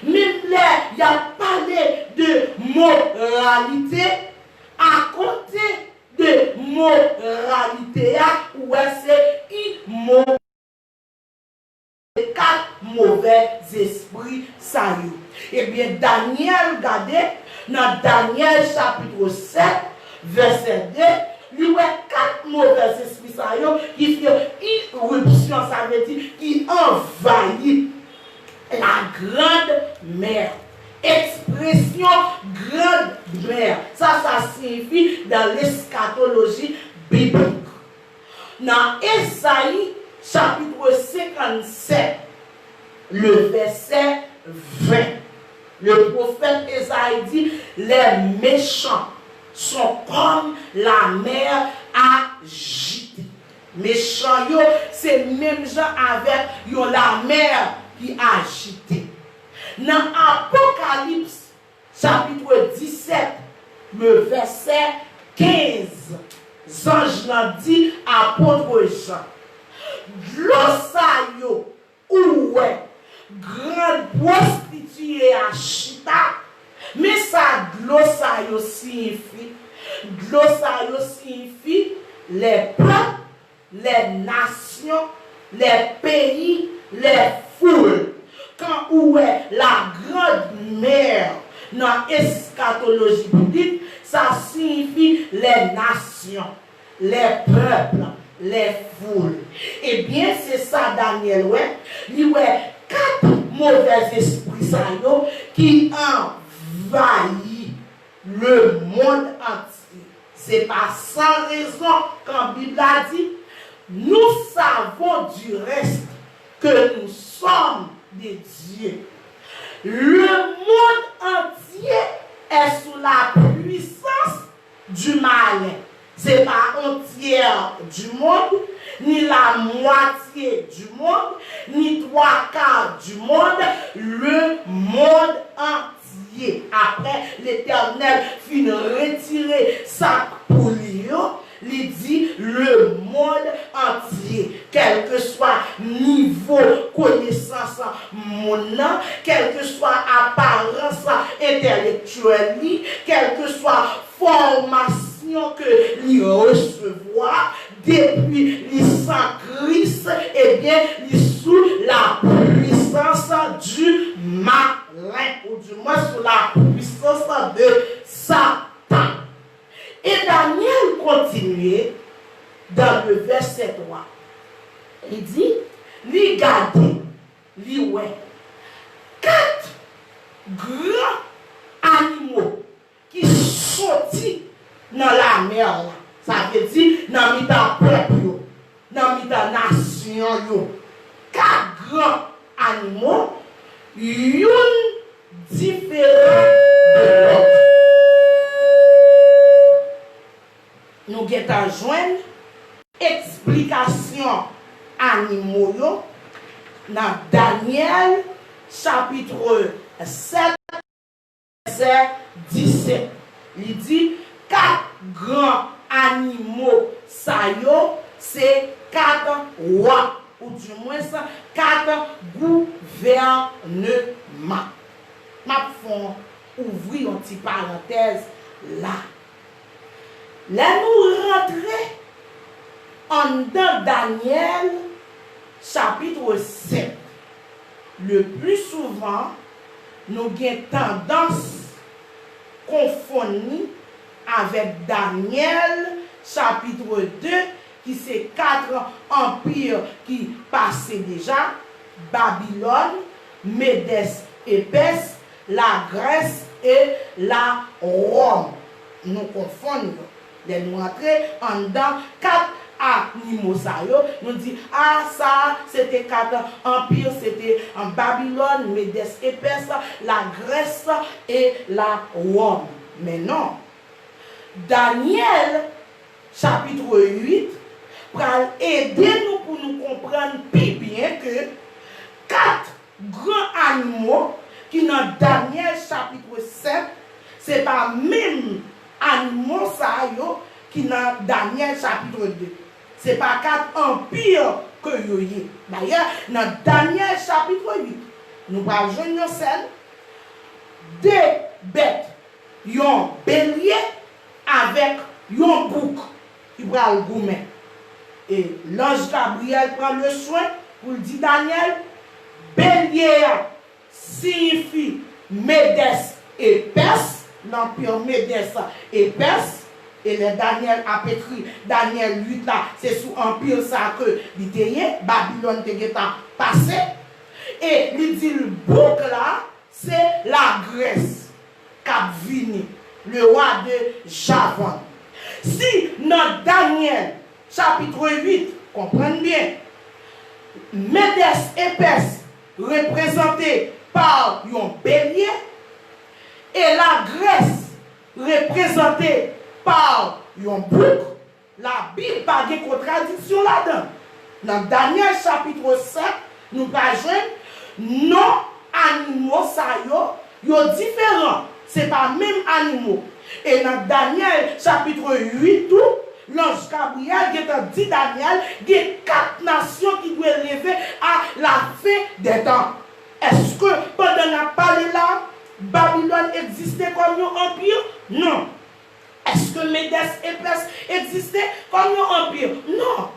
Menm lè y ap pale de moralite, akote de moralite a, ou wè se imo-, kat movèzespri sa yo. Ebyen, Danyèl, gade, nan Danyèl chapit sèt, vèsè de, li wè kat movèzespri sa yo ki fè iripsyon, sa vle di ki anvayi la grande mer. Ekspresyon grande mer, sa, sa siyifi dans l'eschatologie biblique. Nan Ezayi, chapit senkannsèt, le vèsè ven, le prophète Esaïe dit, les méchants sont comme la mer agitée. Mechan yo se menm jan avèk yon lamè ki ajite. Nan Apokalips, chapit disèt, le vèsè kenz, zanj lan di apot Jan, dlo sa yo ou wè gran pwostitiye a chita, men sa dlo sa yo siyifi. Dlo sa yo siyifi les peuples, les nations, les pays, les foules. Kan ou wè la grande mer nan eskatoloji biblik, sa siyifi les nations, les peuples, les foules. Ebyen, se sa Danyèl wè. Li wè kat movèzespri sa yo ki anvayi lemonn antye. Se pa san rezon kan Bib la di, nous savons du reste que nous sommes de Dieu. Le monde entier est sous la puissance du malin. Se pa on tiers du monde, ni la moitié du monde, ni trois quarts du monde, le monde entier. Apre Letènèl fin retire sa k pou li yo, li di, le monde entier, kèlkeswa nivo konesans moun nan, kèlkeswa aparans entèlektyèl li, kèlkeswa fòmasyon ke li resevwa depi li san Kris, ebyen, li sou la puissance du malin, ou du moins sous la puissance de Satan. E Danyèl kontinye dans le verset trois. Li di, li gade, li wè kat gran animo ki soti nan lamè la, sa vle di nan mitan pèp yo, nan mitan nasyon yo. Kat gran animo, youn diferan de lòt. Nou gentan jwenn eksplikasyon animo yo nan Danyèl chapit sèt, vèsè disèt. Li di, kat gran animo sa yo se kat wa, oudimwens kat gouvènman. M ap fè yon ouvri yon ti parantèz la. Lè nou rantre anndan Danyèl chapit sèt, le pli souvan, nou gen tandans konfonn li avèk Danyèl chapit de, ki se kat anpi ki pase deja, Babilòn, Medès e Pès, Lagrès e Lawòm. Nou konfonn yo. Lè nou antre anndan kat animo sa yo, nou di, a, sa a, se te kat anpi, se te, an, Babilòn, Medès e Pès, Lagrès e Lawòm. Men non. Danyèl, chapit uit, pral ede nou pou nou konprann pi byen ke kat gran animo ki nan Danyèl chapit sèt, se pa menm animo sa yo ki nan Danyèl chapit de. Se pa kat anpi ke yo ye. Dayè, nan Danyèl chapit uit, nou pral jwenn yon sèn, de bèt, yon belye avèk yon bouk ki pral goumen. E lanj Gabriyèl pran le swen pou l di Danyèl, belye a siyifi Medès e Pès, lanpir Medès e Pès. E lè Danyèl ap ekri Danyèl uit la, se sou anpir sa ke li te ye, Babilòn te gentan pase. E li di l bouk la, se Lagrès k ap vini, le roi de Javan. Si nan Danyèl chapit uit, konprann byen, Medès e Pès reprezante pa yon belye e Lagrès reprezante pa yon bouk, Labib pa gen kontradiksyon ladan. Nan Danyèl chapit sèt, nou pral jwenn non animo sa yo, yo diferan, se pa menm animo. E nan Danyèl chapit uit tou, lanj Gabriyèl gentan di Danyèl gen kat nasyon ki dwe leve a la fen dè tan. Èske pandan n ap pale la, Babilòn egziste kòm yon anpi? Non. Èske Medès e Pès egziste kòm yon anpi? Non.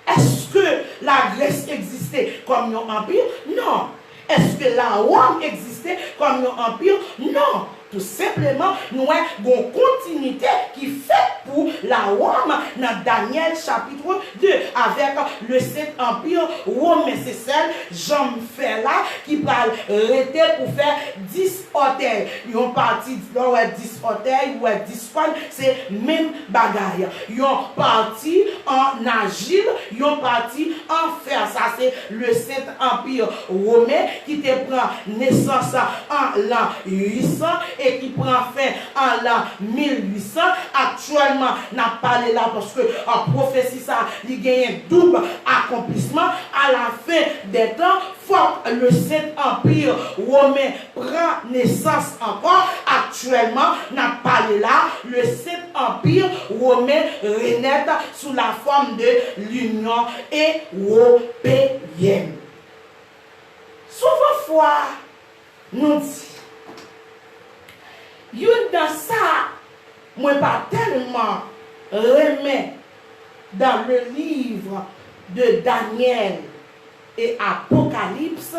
Èske Lagrès egziste kòm yon anpi? Non. Èske Lawòm egziste kòm yon anpi? Non. Tou senpleman, nou wè gon kontinite ki fèt pou Lawòm nan Danyèl chapit de avèk le Sent Anpi Women. Se sèl jan m fè la ki pral rete pou fè dis òtèy. Yon pati, lè w wè dis òtèy, ou wè dis kòn, se menm bagay. Yon pati an ajil, yon pati an fè. Sa se le Sent Anpi Women ki te pran nesans an lan uit san e ki pran fen an lan mil uit san. Aktyèlman, n ap pale la paske, a, pwofesi sa, li genyen doub akonplisman. A la fen dè tan, fòk le Sent Anpi Women pran nesans ankò. Aktyèlman, n ap pale la, le Sent Anpi Women renèt sou la fòm de l'Inyon Ewopeyèn. Souvan fwa, nou di, youn nan sa mwen pa tèlman renmen dans le livre de Daniel et Apocalypse,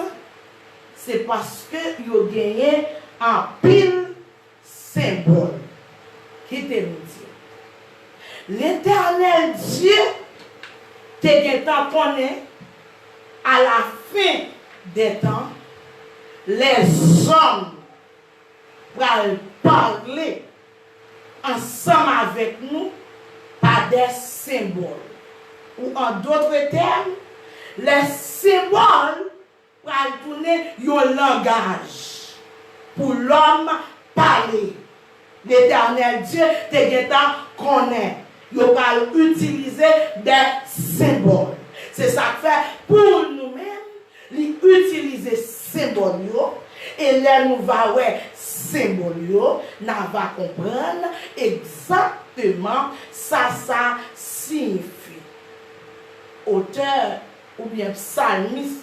se paske yo genyen anpil senbòl. Kite m di w. Letènèl Dye te gentan konnen, a la fen dè tan, lèzòm pral pale ansanm avèk nou pa dè senbòl. Ou, an dòt tèm, lè senbòl pral tounen yon langaj pou lòm pale. Letènèl Dye te gentan konnen yo pral itilize dè senbòl. Se sa k fè, pou nou menm, li itilize senbòl yo, e lè nou va wè senbòl yo, n a va konprann egzakteman sa sa siyifi. Otè oubyen psalmis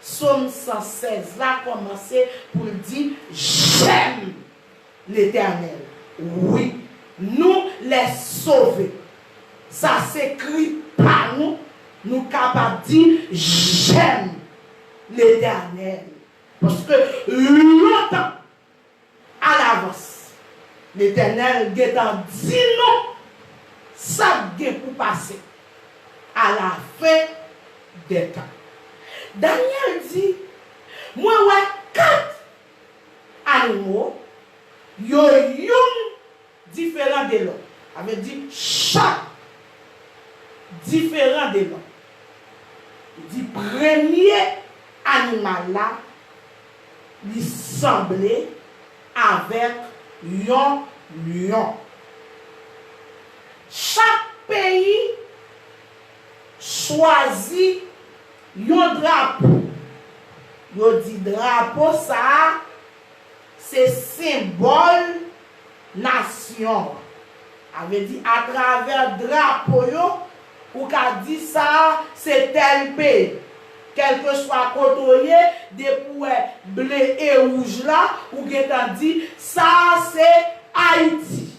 Sòm san sèz la kòmanse pou l di, j'aime l'Éternel. Wi, nous les sauvés. Sa se kri pa nou, nou kapab di, j'aime l'Éternel. Paske lontan alavans, Letènèl gentan di nou sa k gen pou pase alafen dè tan. Danyèl di, mwen wè kat animo, yo youn diferan de lòt. Sa vle di, chak diferan de lòt. Li di, premye animal la, li sanble avèk yon lyon. Chak peyi chwazi yon drapo. Yo di drapo sa a, se senbòl nasyon an. Sa vle di, atravè drapo yo, Ou ka di sa a se tèl peyi. Kèlkeswa kote w ye, depi w wè ble e wouj la, ou gentan di sa a se Ayiti.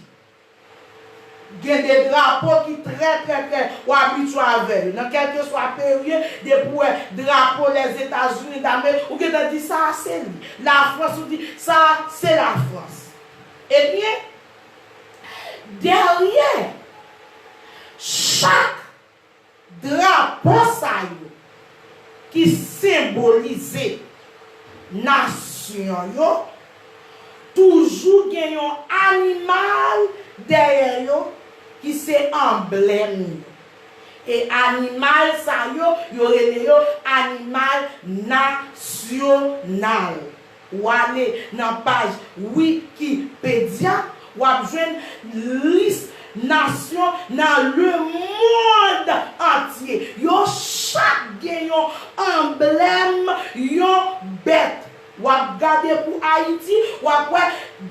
Gen de drapo ki trè, trè, trè, w abitye avè yo. Nan kèlkeswa peyi w ye, depi w wè drapo Lèzetazini dame, ou gentan di sa a se li. Lafrans, ou di sa a se Lafrans. Ebyen, dèyè chak drapo sa yo ki senbolize nasyon yo, toujou gen yon animal dèyè yo ki se anblèm yo. E animal sa yo, yo rele yo animal nasyonal. W ale nan paj Wikipedia, w ap jwenn lis nasyon nan lemonn antye. Yo chak gen yon anblèm, yon bèt. W ap gade pou Ayiti, w ap wè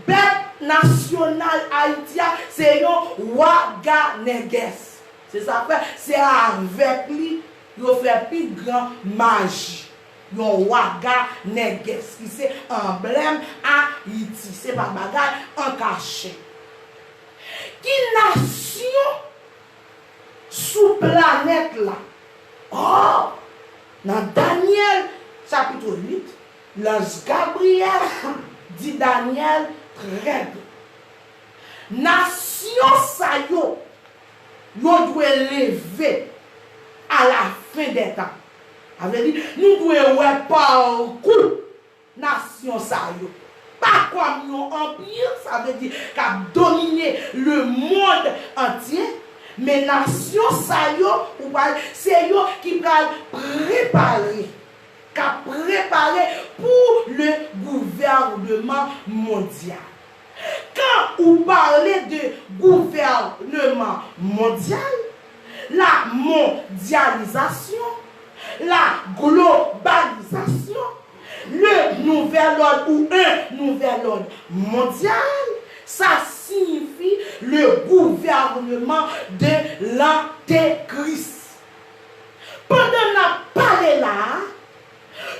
bèt nasyonal Ayiti a, se yon waganègès. Se sa k fè, se avèk li yo fè pi gran maji. Yon waganègès ki se anblèm Ayiti. Se pa bagay an kache. Ki nasyon sou planèt la? Oh! Nan Danyèl chapit uit, lanj Gabriyèl di Danyèl trè byen. Nasyon sa yo, yo dwe leve à la fin des temps. Sa vle di, nou dwe wè pakou nasyon sa yo. Pa kòm yon anpir, sa vle di k ap domine lemonn antye, men nasyon sa yo, ou pral, se yo ki pral prepare, k ap prepare pou le gouvèneman mondyal. Quand ou parle de gouvernement mondial, la mondialisation, la globalisation, le nouvel ordre ou un nouvel ordre mondial, ça signifie le gouvernement de l'antéchrist. Pandan n ap pale la a,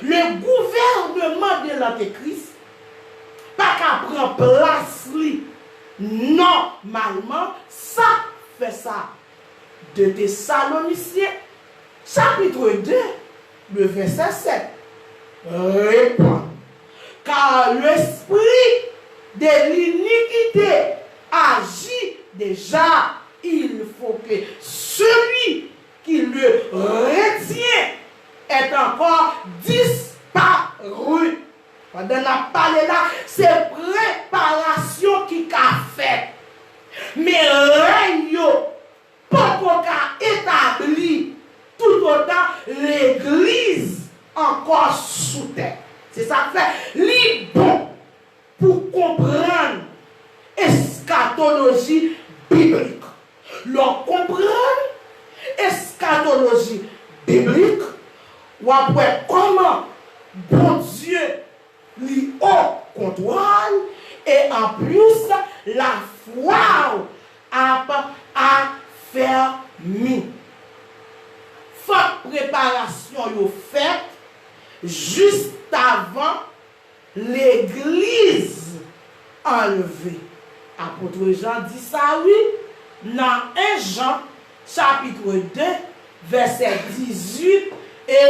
le gouvernement de l'antéchrist pa ka pran plas li nòmalman, sa fè sa. De Tesalonisyen, chapitre deux, le verset sept, répond, car l'esprit de l'iniquité agit déjà, il faut que celui qui le retient est encore disparu. Pandan n ap pale la, se preparasyon ki ka fèt. Men rèy yo poko ka etabli toutotan legliz ankò sou tè. Se sa k fè li bon pou konprann eskatoloji biblik. Lè w konprann eskatoloji biblik, w ap wè kòman Bondye li o kontwòl e anplis lafwa w ap afèmi. Fòk preparasyon yo fèt jistavan legliz anlve. Apot Jan di sa wi, nan en Jan chapit de, vèsè dizuit e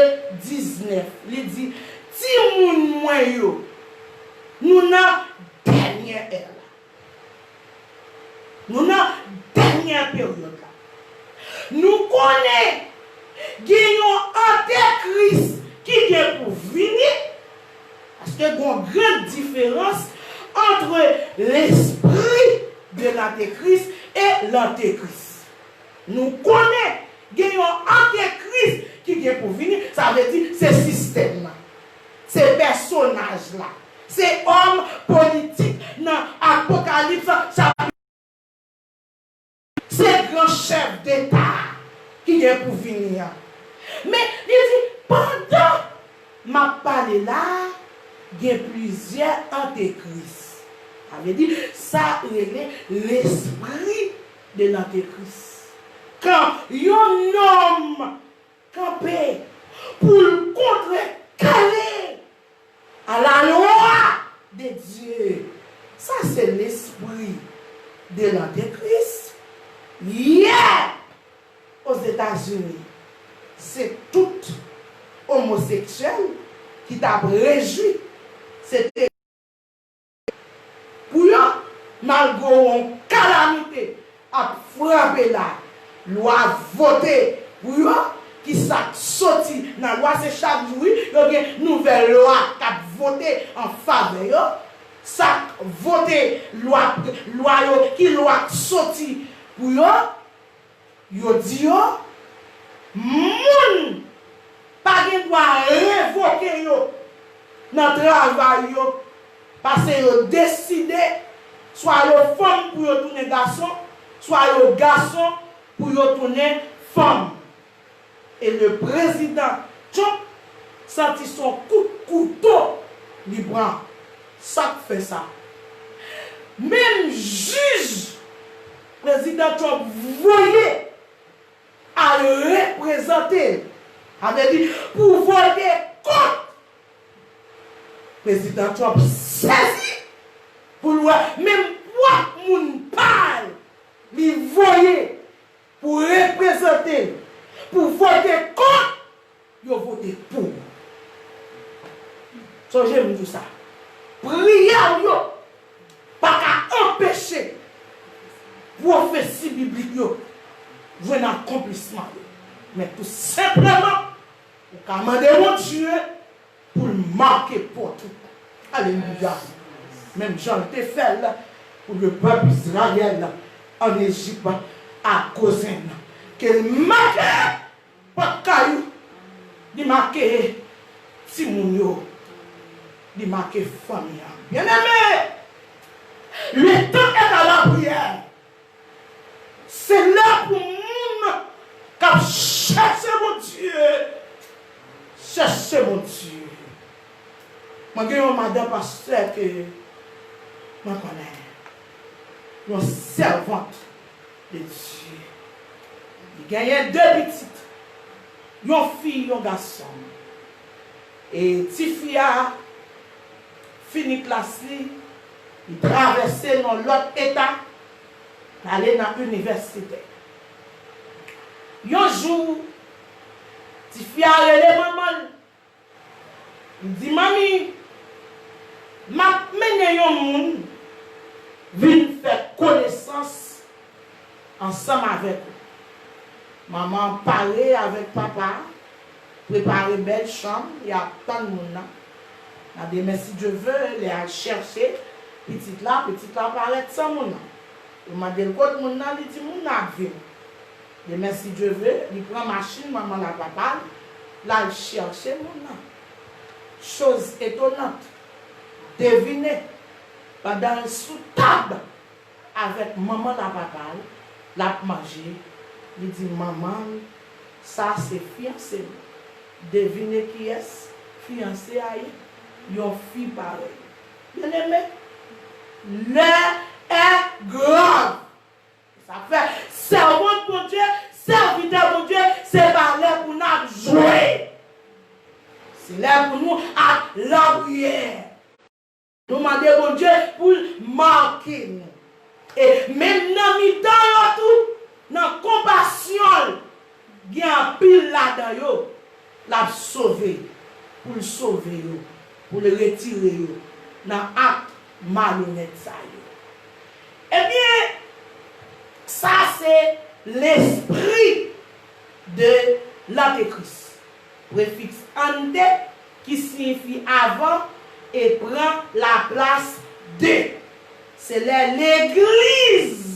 diznèf. Li di, timoun mwen yo, nou nan dènye è la. Nou nan dènye peryòd la. Nou konnen gen yon antekris ki gen pou vini, paske gen yon gran diferans entre l'esprit de l'antéchrist et l'antéchrist. Nou konnen gen yon antekris ki gen pou vini, sa vle di se sistèm nan, se pèsonaj la, se òm politik nan Apokalips chapit, se gran chèf deta ki gen pou vini an. Men li di, pandan m ap pale la a, gen plizyè antekris. Sa vle di, sa rele lespri de lantekris. Kan yon nonm kanpe pou l kontrekare à la loi de Dieu. Sa se lespri de lantikris. Yè, Ozetazini, se tout omoseksyèl ki t ap rejwi. Se te pou yo, malgre yon kalamite ap frape la, lwa vote pou yo. Ki sa k soti nan lwa? Se chak jou, wi, yo gen nouvèl lwa k ap vote an favè yo. Sa k vote lwa, lwa yo, ki lwa k soti pou yo? Yo di yo, moun pa gen dwa revoke yo nan travay yo, paske yo deside swa yo fanm pou yo tounen gason, swa yo gason pou yo tounen fanm. E le prezidan Trump santi se yon kout kouto li pran. Sa k fè sa? Menm jij prezidan Trump voye al reprezante l, sa vle di pou vote kont. Prezidan Trump sezi pou l wè menm pwòp moun pa l li voye pou reprezante l, pou vote kont, yo vote pou. Sonje m di w sa. Priyè w yo pa ka anpeche pwofesi biblik yo jwenn akonplisman yo. Men tou senpleman, ou ka mande Bondye pou l make pòt ou. Alelouya. Menm jan l te fè l pou lepèp Izrayèl an Ejip, a Gozen. Ke l make pòt kay ou, li make timoun yo, li make fanmi an. Byeneme, le tan est à la prière. Se lè pou moun k ap chèche Bondye chèche Bondye. Mwen gen yon madan pastè ke mwen konnen, yon sèvant de Dye. Li genyen de pitit, yon fi, yon gason. E tifi a fini klas li, li travèse nan lòt eta, l ale nan inivèsite. Yon jou, tifi a rele manman l, li di, "Manmi, m ap mennen yon moun vin fè konesans ansanm avèk ou." Manman an pare avèk papa, prepare bèl chanm, y ap tann moun nan. Nan demen, si Dye ve, lè y al chèche pitit la, pitit la parèt san moun nan. Yo mande l kot moun nan, li di moun nan ap vin. Demen, si Dye ve, li pran machin manman l ak papa l, l al chèche moun nan. Chose étonnante, devine, pandan l sou tab avèk manman l ak papa l, l ap manje, li di, "Manman, sa se fiyanse m." Devine kiyès fiyanse a ye? Yon fi parèy. Byeneme, lè è grav. Sa fè, sèvant Bondye, sèvitè Bondye, se pa lè pou n ap jwe. Se lè pou nou ap lapriyè. Nou mande Bondye pou l make nou. E menm nan mitan yo tou, nan konpasyon l, gen anpil ladan yo, l ap sove, pou l sove yo, pou l retire yo nan ak malonèt sa yo. Ebyen, sa se lespri de lantikris. Prefiks ante ki siyifi avan e pran laplas de. Se lè legliz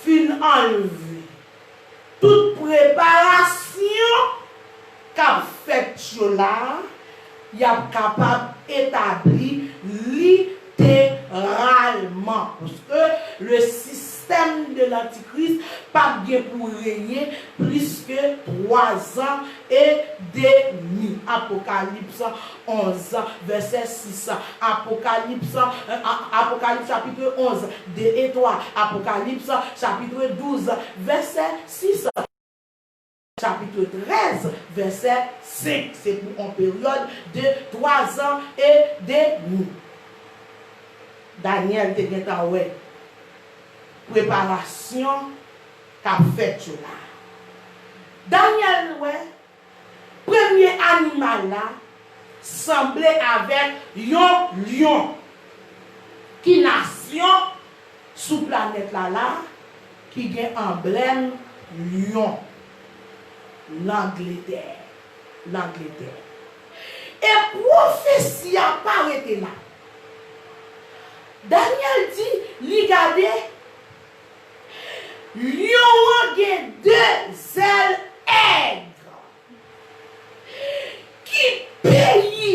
fin anlve tout preparasyon k ap fèt yo la, y ap kapab etabli literalman. Paske le sistèm de lantikris p ap gen pou renye plis ke twa zan e demi. Apokalips onz, vèsè sis. Apokalips, euh, A- Apokalips chapitre onze, deux et trois. Apokalips chapitre douze, vèsè sis. Chapitre treize, vèsè cinq. Se pou yon peryòd de twa zan e demi. Danyèl te gentan wè preparasyon k ap fèt yo la. Danyèl wè premye animal la sanble avèk yon lyon. Ki nasyon sou planèt la la ki gen anblèm lyon? Langletè. Langletè. E pwofesi a pa rete la. Danyèl di, li gade, lyon an gen de zèl èg. Ki peyi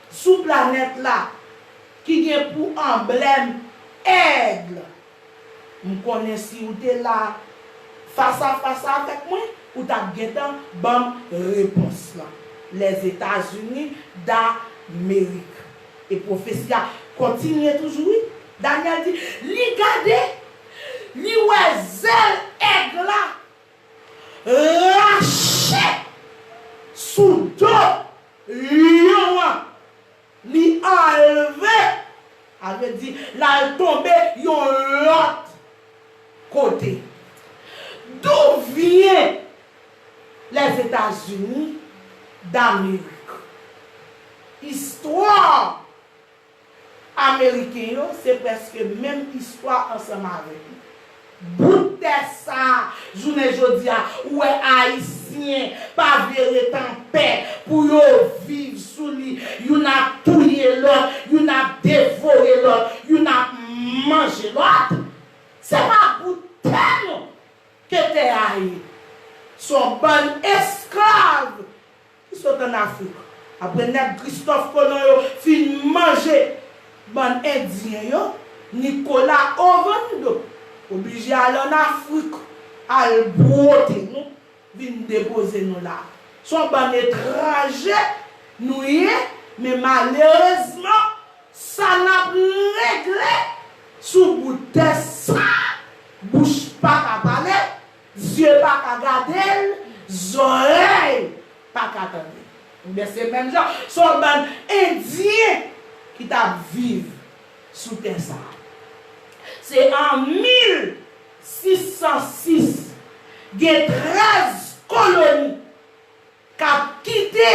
sou planèt la ki gen pou anblèm èg? M konnen si w te la fas a fas avèk mwen, ou t ap gentan ban m repons lan. Lèzetazini Damerik. E pwofesi a kontinye toujou, wi. Danyèl di, li gade, li wè zèl èg la rache sou do lyon an, li anlve, sa vle di, l al tonbe yon lòt kote. D'où vient les États-Unis d'Amérique? Istwa Ameriken yo, se prèske menm istwa ansanm avèk nou. Bout tè sa a, jounen jodi a, ou wè Ayisyen pa vle ret anpè pou yo viv sou li. Youn ap touye lòt, youn ap devore lòt, youn ap manje lòt. Se pa bout tè nou ke tè a ye. Se yon bann esklav ki sot ann Afrik. Apre nèg Kristòf Kolon yo fin manje bann Endyen yo, Nicolas Ovando oblije al ann Afrik, al bwote nou, vin depoze nou la. Se yon bann etranje nou ye, men malerezman, sa n ap regle sou bout tè sa, bouch pa ka pale, zye pa ka gade l, zòrèy pa ka tande. Ebyen, se menm jan, se yon bann Endyen ki t ap viv sou tè sa a. Se an mil sis san sis, gen trèz koloni k ap kite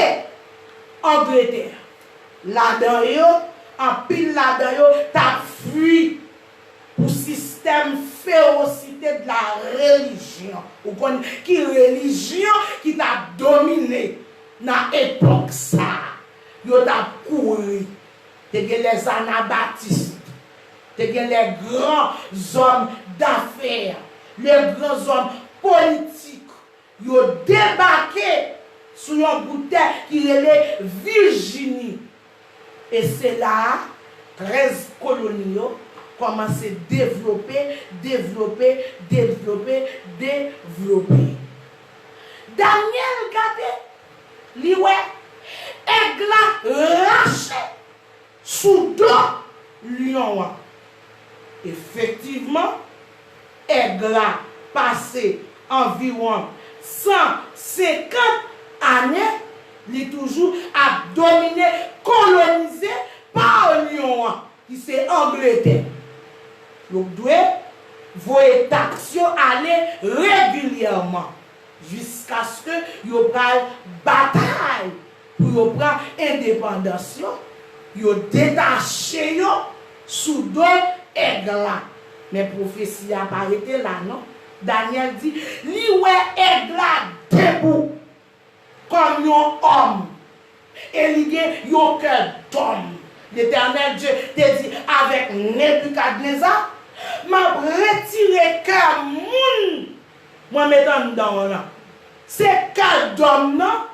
Angletè. Ladan yo, anpil ladan yo t ap fui pou sistèm ferosite de la religion. Ou konn ki relijyon ki t ap domine nan epòk sa a? Yo t ap kouri. Te gen les anabaptistes, te gen les grands hommes d'affaires, les grands hommes politiques. Yo debake sou yon bout tè ki rele Vijini. E se la a, trèz koloni yo kòmanse devlope, devlope, devlope, devlope. Danyèl gade, li wè èg la rache sou do lyon an. Efektivman, èg la pase anviwon san senkant ane, li toujou ap domine, kolonize pa lyon an, ki se Angletè. Yo dwe voye taks yo ale regilyèman, jiskaske yo pral batay pou yo pran endepandans yo, yo detache yo sou do èg la. Men pwofesi a pa rete la non. Danyèl di, li wè èg la debou kòm yon òm, e li gen yon kè dòm. Letènèl Dye te di avèk Nebikadneza, m ap retire kè moun mwen met anndan w lan. Se kè dòm nan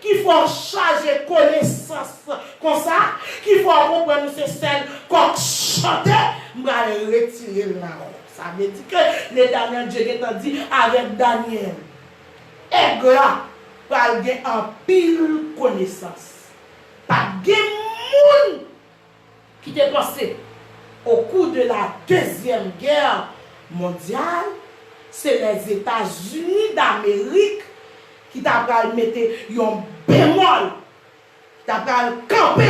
ki fè w chaje konesans konsa, ki fè w konprann ou se sèl kòk chante, m pral retire l nan ou. Sa vle di ke Letènèl Dye gentan di avèk Danyèl, èg la pral gen anpil konesans. Pa t gen moun ki te panse, au cours de la Deuxième Guerre mondiale, se Lèzetazini Damerik ki ta pral mete yon bemòl, ki ta pral kanpe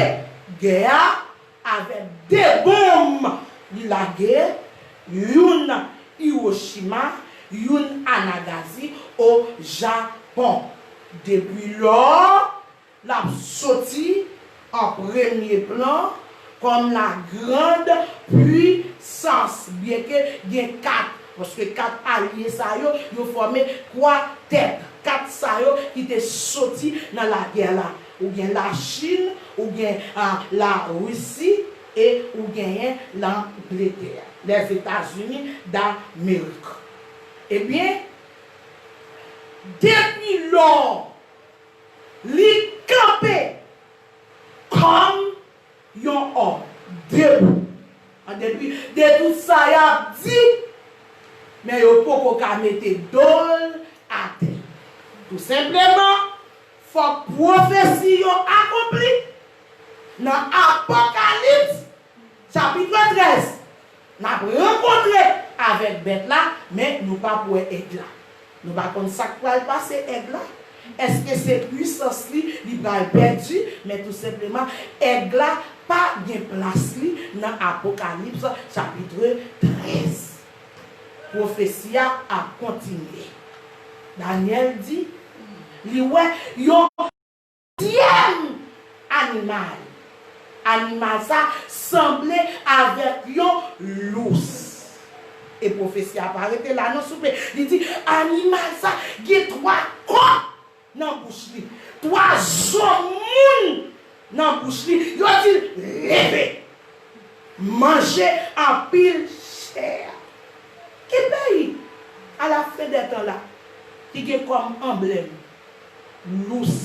gè a avèk de bonm li lage, youn Hiroshima, youn a Nagasi, o Japon. Depi lò, l ap soti an premye plan kòm la grande puissance, byenke gen kat, paske kat alye sa yo, yo fòme kwa tèt. Kat sa yo ki te soti nan lagè la. Ou gen Lachin, ou gen, a, Larisi, e ou genyen Langletè, Lèzetazini Damerik. Ebyen, depi lò, li kanpe kòm yon òm debou. An depi de tout sa y ap di, men yo poko ka mete do l atè. Tou senpleman, fòk pwofesi yo akonpli. Nan Apokalips, chapit trèz, n ap rankontre avèk bèt la, men nou p ap wè èg la. Nou pa konn sa k pral pase èg la. Èske se pwisans li, li pral pèdi, men tou senpleman, èg la pa gen plas li nan Apokalips chapit trèz. Pwofesi a ap kontinye. Danyèl di, li wè yon dezyèm animal. Animal sa sanble avèk yon lous. E pwofesi a pa rete la non, souple. Li di, animal sa gen twa kòd nan bouch li, twa zo moun nan bouch li. Yo di l, leve, manje anpil chè. Ki peyi, a la fen dè tan la, ki gen kòm anblèm lous?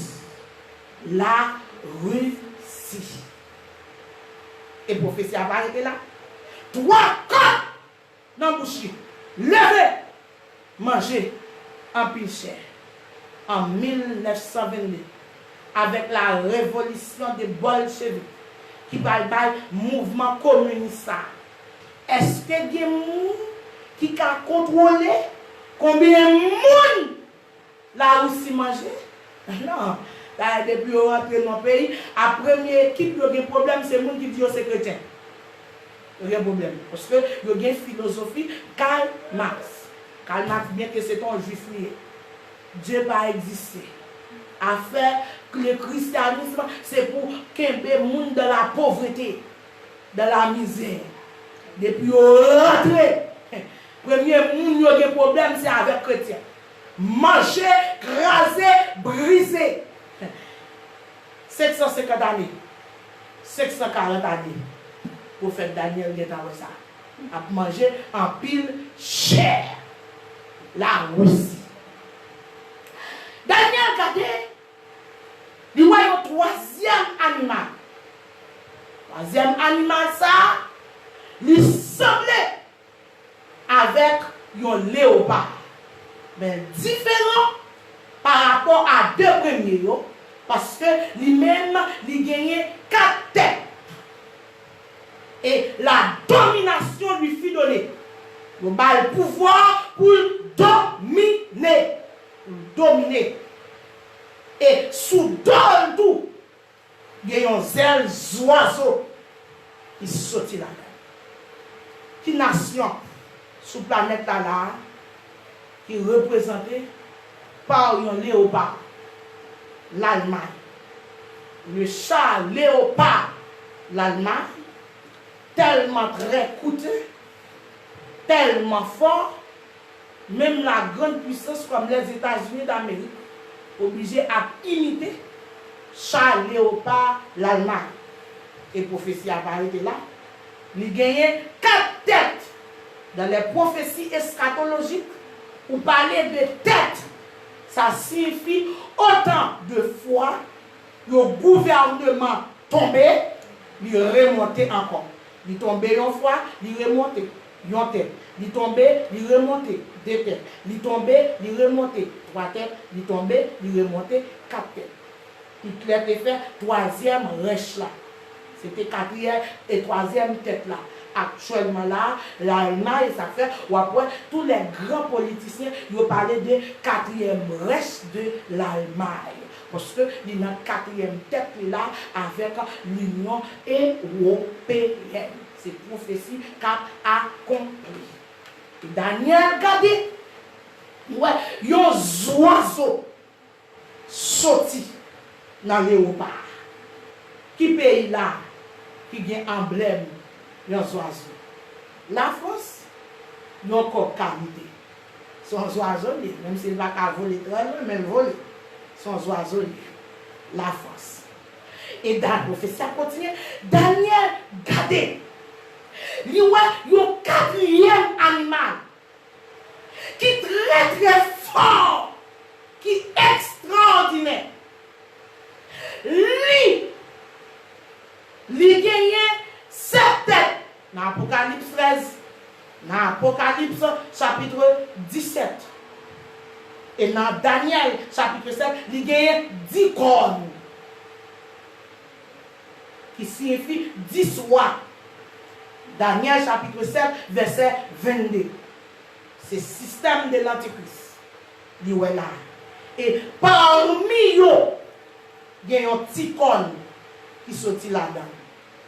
Larisi. E pwofesi a pa rete la. Twa kòd nan bouch li. Leve, manje anpil chè. An mil nèf san vennde, avèk la revolisyon de Bolchevik ki pral bay mouvman kominis sa a, èske gen moun ki ka kontwole konbyen moun Larisi manje? Non. Dayè, depi yo rantre nan peyi a, premye ekip yo gen pwoblèm, se moun ki di yo se kretyen. Yo gen pwoblèm. Paske yo gen filozofi Karl Marx. Karl Marx, byenke se te yon jwif li ye, Dye pa egziste. Afè le christianisme, se pou kenbe moun dans la pauvreté, dans la misère. Depi yo rantre, premye moun yo gen pwoblèm, se avèk kretyen. Manje, kraze, brize. Senk san senkant ane, senk san karant ane, pwofèt Danyèl gentan wè sa. Ap manje anpil chè. Larisi. Danyèl gade, li wè yon twazyèm animal. Twazyèm animal sa a, li sanble avèk yon leyopa. Men l diferan pa rapò a de premye yo, paske li menm, li genyen kat tèt. E la dominasyon li fi done. Yo ba l pouvwa pou l domine. Pou l domine. E sou do l tou, gen yon zèl zwazo ki soti ladan l. Ki nasyon sou planèt la la a ki reprezante pa yon leyopa? Lalmay. Le chat léopard Lalmay, tèlman trè koute, tèlman fò, menm la grande puissance kòm Lèzetazini Damerik oblije ap imite chat léopard Lalmay. E pwofesi a pa rete la. Li genyen kat tèt. Dans les prophéties eschatologiques, ou pale de tèt, sa siyifi otan de fwa yon gouvèneman tonbe, li remonte ankò. Li tonbe yon fwa, li remonte. Yon tèt. Li tonbe, li remonte, de tèt. Li tonbe, li remonte, twa tèt. Li tonbe, li remonte, kat tèt. Itlè te fè twazyèm rèch la. Se te katriyèm e twazyèm tèt la. Aktyèlman la, Lalmay, sa fè, w ap wè, tou lè gran politisyen, yo pale de katriyèm rèch de Lalmay. Paske li nan katriyèm tèt li la avèk Linyon Ewopeyèn. Se pwofesi k ap akonpli. Danyèl gade, li wè yon zwazo soti nan lewopa. Ki peyi la ki gen anblèm yon zwazo? Lafrans, yon kòk ka mite. Se yon zwazo li ye, menm si l pa ka vole trè lwen, men l vole. Se yon zwazo li ye. Lafrans. E dan pwofesi a kontinye, Danyèl gade. Li wè yon katriyèm animal ki trè, trè fò, ki ekstraòdinè. Li, li genyen sèt tèt nan Apokalips trèz, nan Apokalips chapit disèt, e nan Danyèl chapit sèt, li genyen dis kòn, ki siyifi dis wa. Danyèl chapit sèt, vèsè vennde. Se sistèm de lantikris li wè la. E pami yo, gen yon ti kòn ki soti ladan,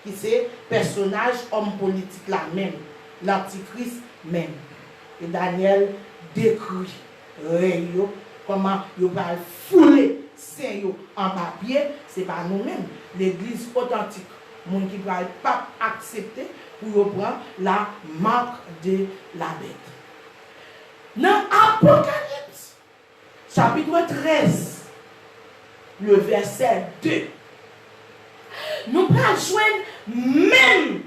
ki se pèsonaj òm politik la menm, lantikris menm. E Danyèl dekri rèy yo, kòman yo pral foule sen yo anba pye, se pa nou menm, legliz otantik, moun ki pral p ap aksepte pou yo pran la marque de la bête. Nan Apokalips, chapit trèz, le vèsè de, nou pral jwenn menm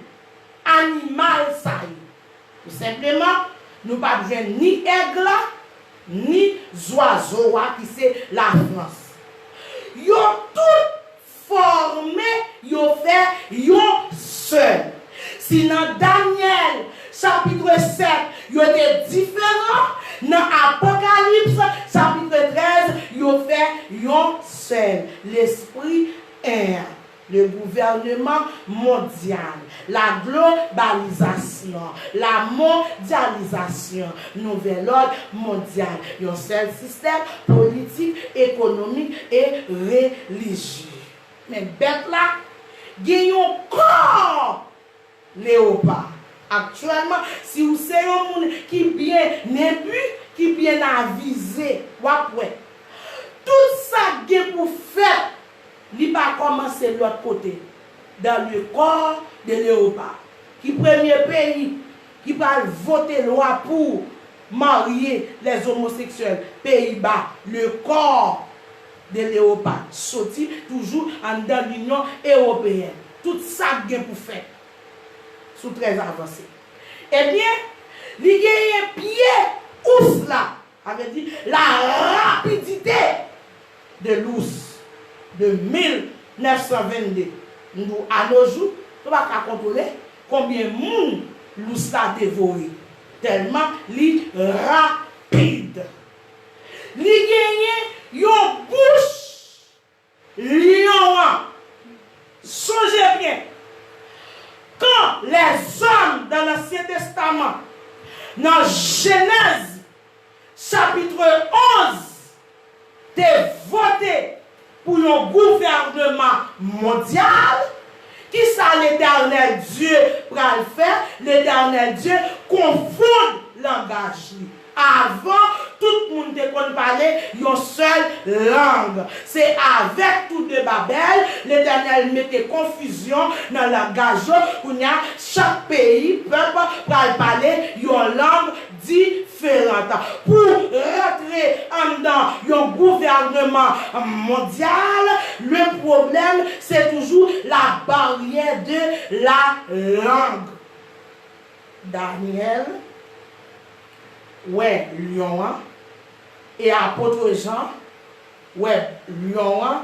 animal sa yo. Tou senpleman, nou p ap jwenn ni èg la, ni zwazo a ki se Lafrans. Yo tout fòme, yo fè yon sèl. Si nan Danyèl chapit sèt, yo te diferan, nan Apokalips chapit trèz, yo fè yon sèl. Lespri en an. Le gouvernement mondial, la globalisation, la mondialisation, nouvel ordre mondial, yon sèl sistèm politik, ekonomik e relijye. Men bèt la gen yon kò lewopa. Aktyèlman, si w se yon moun ki byen nenbi, ki byen avize, w ap wè. Tout sa k gen pou fèt, li pa kòmanse lòt kote. Dans le corps de Léopard. Ki premye peyi ki pral vote lwa pou marye les homosexuels? Peyiba. Le corps de Léopard soti toujou anndan Linyon Ewopeyèn. Tout sa k gen pou fèt sou trèz avanse. Ebyen, li genyen pye ous la, sa vle di la rapidite de l'ours de mil nèf san vennde. M di w, anojou, nou pa ka kontwole konbyen moun lous la devore, tèlman li rapid. Li genyen yon bouch lyon an. Sonje byen, quand les hommes dans l'Ancien Testament, nan Jenèz, chapit onz, te vote pou yon gouvènman mondyal, kisa Letènèl Dye pral fè? Letènèl Dye konfonn langaj li. Avan, tout moun te konn pale yon sèl lang. Se avèk Tou de Babèl, Letènèl mete konfizyon nan langaj yo. Kounye a, chak peyi, pèp, pral pale yon lang diferan. Pou rantre anndan yon gouvènman mondyal, le pwoblèm, se toujou la baryè de la lang. Danyèl wè lyon an, e apot Jan wè lyon an,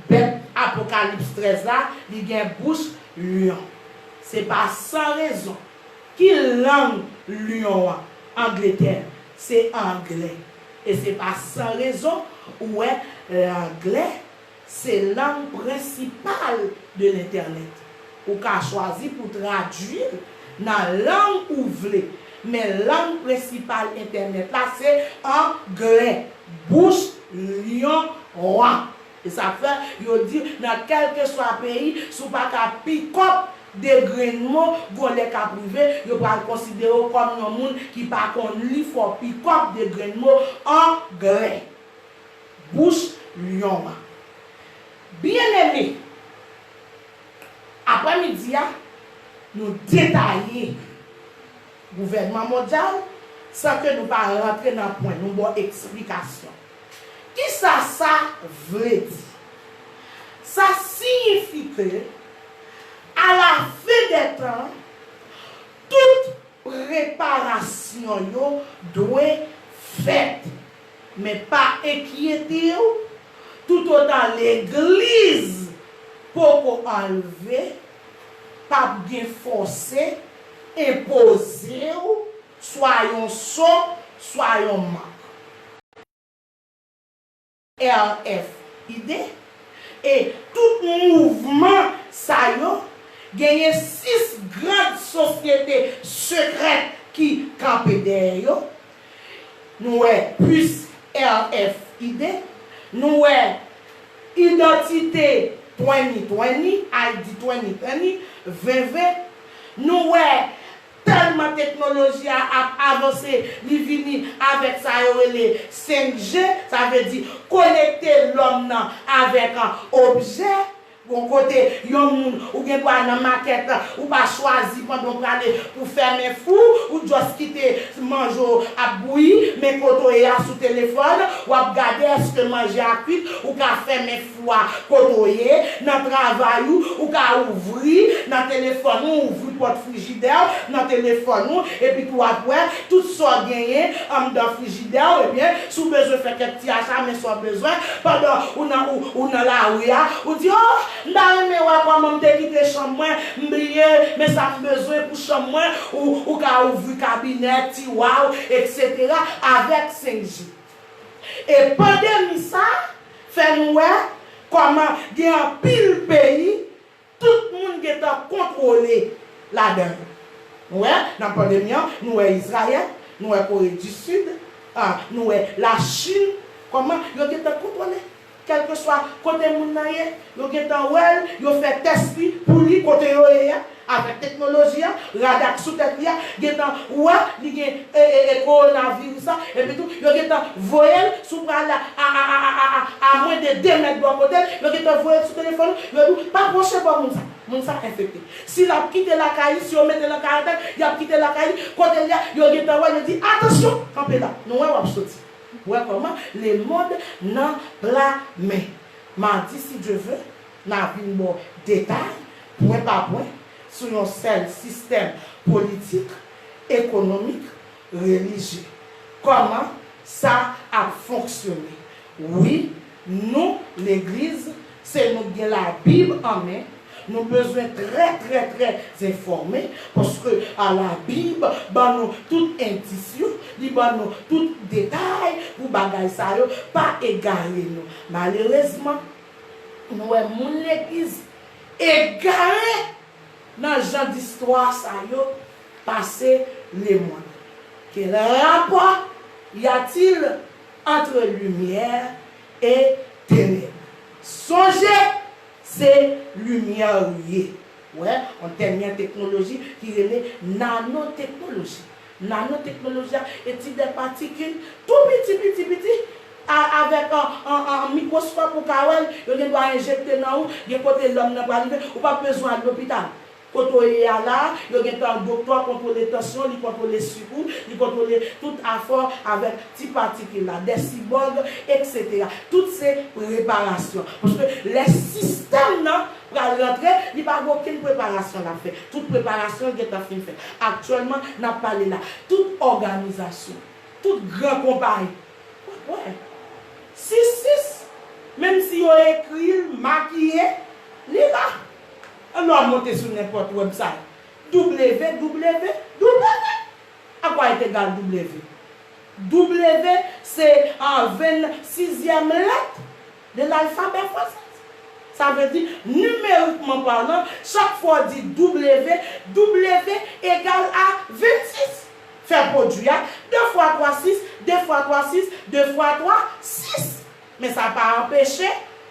bèt Apokalips trèz la, li gen bouch lyon. Se pa san rezon Ki lang lyon an? Angletè, se anglè. E se pa san rezon ou wè langlè se lang prensipal de lentènèt. Ou ka chwazi pou tradui l nan lang ou vle, men lang prensipal entènèt la se anglè. Bouch lyon an. E sa fè yo di nan kèlkeswa peyi, si w pa ka pikòp de grenn mo, gon lè k ap rive, yo pral konsidere w kòm yon moun ki pa konn li, fò w pikòp de grenn mo anglè. Bouch lyon an. Byeneme, aprèmidi a, nou detaye gouvènman mondyal san ke nou pa rantre nan pwen, nou ba w eksplikasyon. Kisa sa vle di? Sa siyifi ke, alafen dè tan, tout preparasyon yo dwe fèt. Men pa enkyete w, toutotan legliz poko anlve, p ap gen fòse enpoze w swa yon so, swa yon mak. R F I D, e tout mouvman sa yo, genyen sis gran sosyete sekrè ki kanpe dèyè yo. Nou wè Puce R F I D, nou wè Idantite twenty twenty, I D twenty twenty, ven ven, nou wè tèlman teknoloji a ap avanse, li vini avèk sa yo rele senk G, sa vle di konekte lòm nan avèk objè. Gon kote, yon moun, ou gen dwa nan makèt, ou pa chwazi pandan w prale pou fèmen fou, ou just kite manje w ap bouyi, men kote w ye a sou telefòn, w ap gade èske manje a kwit, ou ka fèmen fou a kote w ye, nan travay ou, ou ka ouvri nan telefòn ou, ouvri pòt frijidè w nan telefòn ou, epi tou w ap wè tout sa w genyen anndan frijidè w, ebyen, si w bezwen fè kèk ti acha, men sa w bezwen, pandan ou nan, ou, ou nan lari a, ou di, o, m ta renmen wè kòman m te kite chanm mwen, m bliye, men sa m bezwen pou chanm mwen, ou, ou ka ouvri kabinè, tiwa w, etsetera, avèk senk G. E pandemi sa fè nou wè kòman gen anpil peyi, tout moun gentan kontwole ladan yo. Nou wè, nan pandemi an, nou wè Izrayèl, nou wè Kore di Sid, a, nou wè Lachin, kòman yo gentan kontwole. Kèlkeswa kote moun nan ye, yo gentan wè l, yo fè tès li pou li kote yo ye a, avèk teknoloji a, rada k sou tèt li a, gentan wè li gen, e, e, e, kowonaviris la, epi tou, yo gentan voye l, si w pral a, a, a mwen de de mèt bò kote l, yo gentan voye l sou telefòn ou, yo di w, pa pwoche bò moun sa, moun sa enfekte. Si l ap kite lakay li, si yo mete l an karantèn, y ap kite lakay li, kote l ye a, yo gentan wè, yo di, atansyon, kanpe la, nou wè w ap soti. Wè kòman lemonn nan pla men. Madi, si Dye ve, n a vin ba w detay, pwen pa pwen, sou yon sèl sistèm politik, ekonomik, relijye. Kòman sa ap fonksyone? Wi, nou, legliz, se nou k gen Labib an men, nou bezwen trè, trè, trè enfòme, paske a Labib ban nou tout endis yo, li ban nou tout detay pou bagay sa yo pa egare nou. Malerezman, nou wè moun legliz egare nan jan distwa sa yo pase lemonn. Quel rapport y a-t-il entre lumière et ténèbres? Sonje, se limyè ou ye. Wè, yon dènye teknoloji ki rele nanoteknoloji. Nanoteknoloji a etid de patikil tou piti, piti, piti, a, avèk an, an, an mikwoskòp ou ka wè l, yo gen dwa enjekte nan ou, gen kote lòm nan pral rive, ou p ap bezwen al lopital. Kote w ye a la, yo gentan, doktè w kontwole tansyon, li kontwole sik ou, li kontwole tout afè w avèk ti patikil la, dè sibòg, etsetera. Tout se preparasyon. Paske lè sistèm nan pral rantre, li pa gen okenn preparasyon l ap fè. Tout preparasyon l gentan fin fèt. Aktyèlman, n ap pale la, tout òganizasyon, tout gran konpayi, w ap wè. Sis sis, menm si yo ekri l, makiye, li la. Lè w monte sou nenpòt website, W, W, W. A quoi est égal W? W, c'est en vingt-sixième lettre de l'alphabet français. Sa vle di, nimerikman palan, chak fwa w di W, W egal a vennsis. Fè pwodui a, de fwa twa, sis, de fwa twa, sis, de fwa twa, sis. Men sa pa anpeche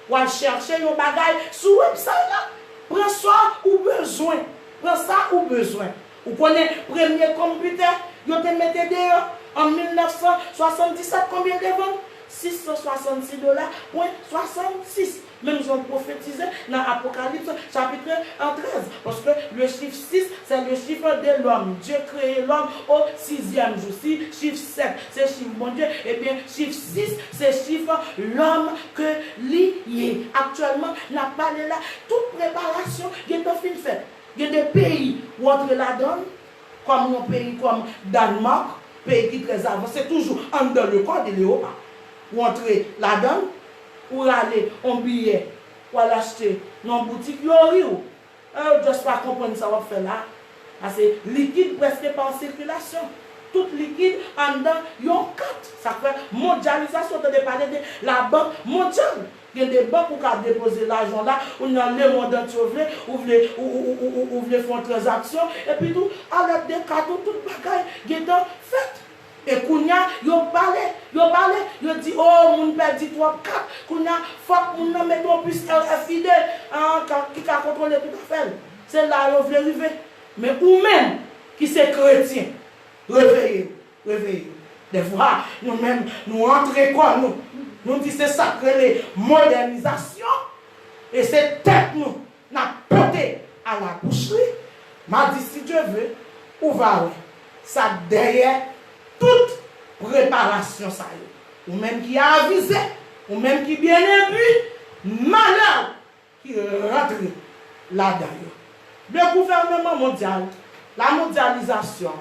w al chèche yon bagay sou website la. Pran sa ou bezwen. Pran sa ou bezwen. Ou konnen premye konpitè yo te mete deyò an mil nèf san swasanndisèt, konbyen l te vann? Sis san swasannsis dola pwen swasannsis. Menm jan w pwofetize nan Apokalips chapit trèz, paske le chiffre six, c'est le chiffre de l'homme. Dieu créé l'homme au sixième jour. Si chif sèt se chif Bondye, ebyen, chif sis se chif lòm ke li ye. Aktyèlman, n ap pale la, tout preparasyon gentan fin fèt. Gen de peyi, ou antre ladan l, kòm yon peyi kòm Dànmak, peyi ki trè avanse, toujou anndan le corps de léopard. Ou antre ladan l, ou rale yon biyè, ou al achte nan yon boutik, yo ri w. E yo just pa konprann sa w ap fè la. Paske likid prèske pa an sikilasyon. Tout likid anndan yon kat. Sa k fè mondyalizasyon, tande pale de la bank mondyal. Gen de bank ou ka depoze lajan w la, ou nan lemonn antye ou vle, ou vle, ou, ou, ou, ou, ou vle fè yon tranzaksyon, epi tou, a lèd de kat ou, tout bagay gentan fèt. E kounye a, yo pale, yo pale, yo di, o, moun pèdi twòp kat. Kounye a, fòk moun nan mete yon pis R F I D, an, ka, ki ka kontwole tout afè l. Se la yo vle rive. Men ou menm, ki se kretyen, reveye w, reveye w. Dèfwa, nou menm, nou antre kò nou. Nou di se sa k rele modènizasyon. E se tèt nou n ap pote a la boucherie. M a di, si Dye ve, ou va wè sa k dèyè tout preparasyon sa yo. Ou menm ki avize, ou menm ki byen enbi, malè w ki rantre ladan yo. Le gouvènman mondyal, la mondyalizasyon,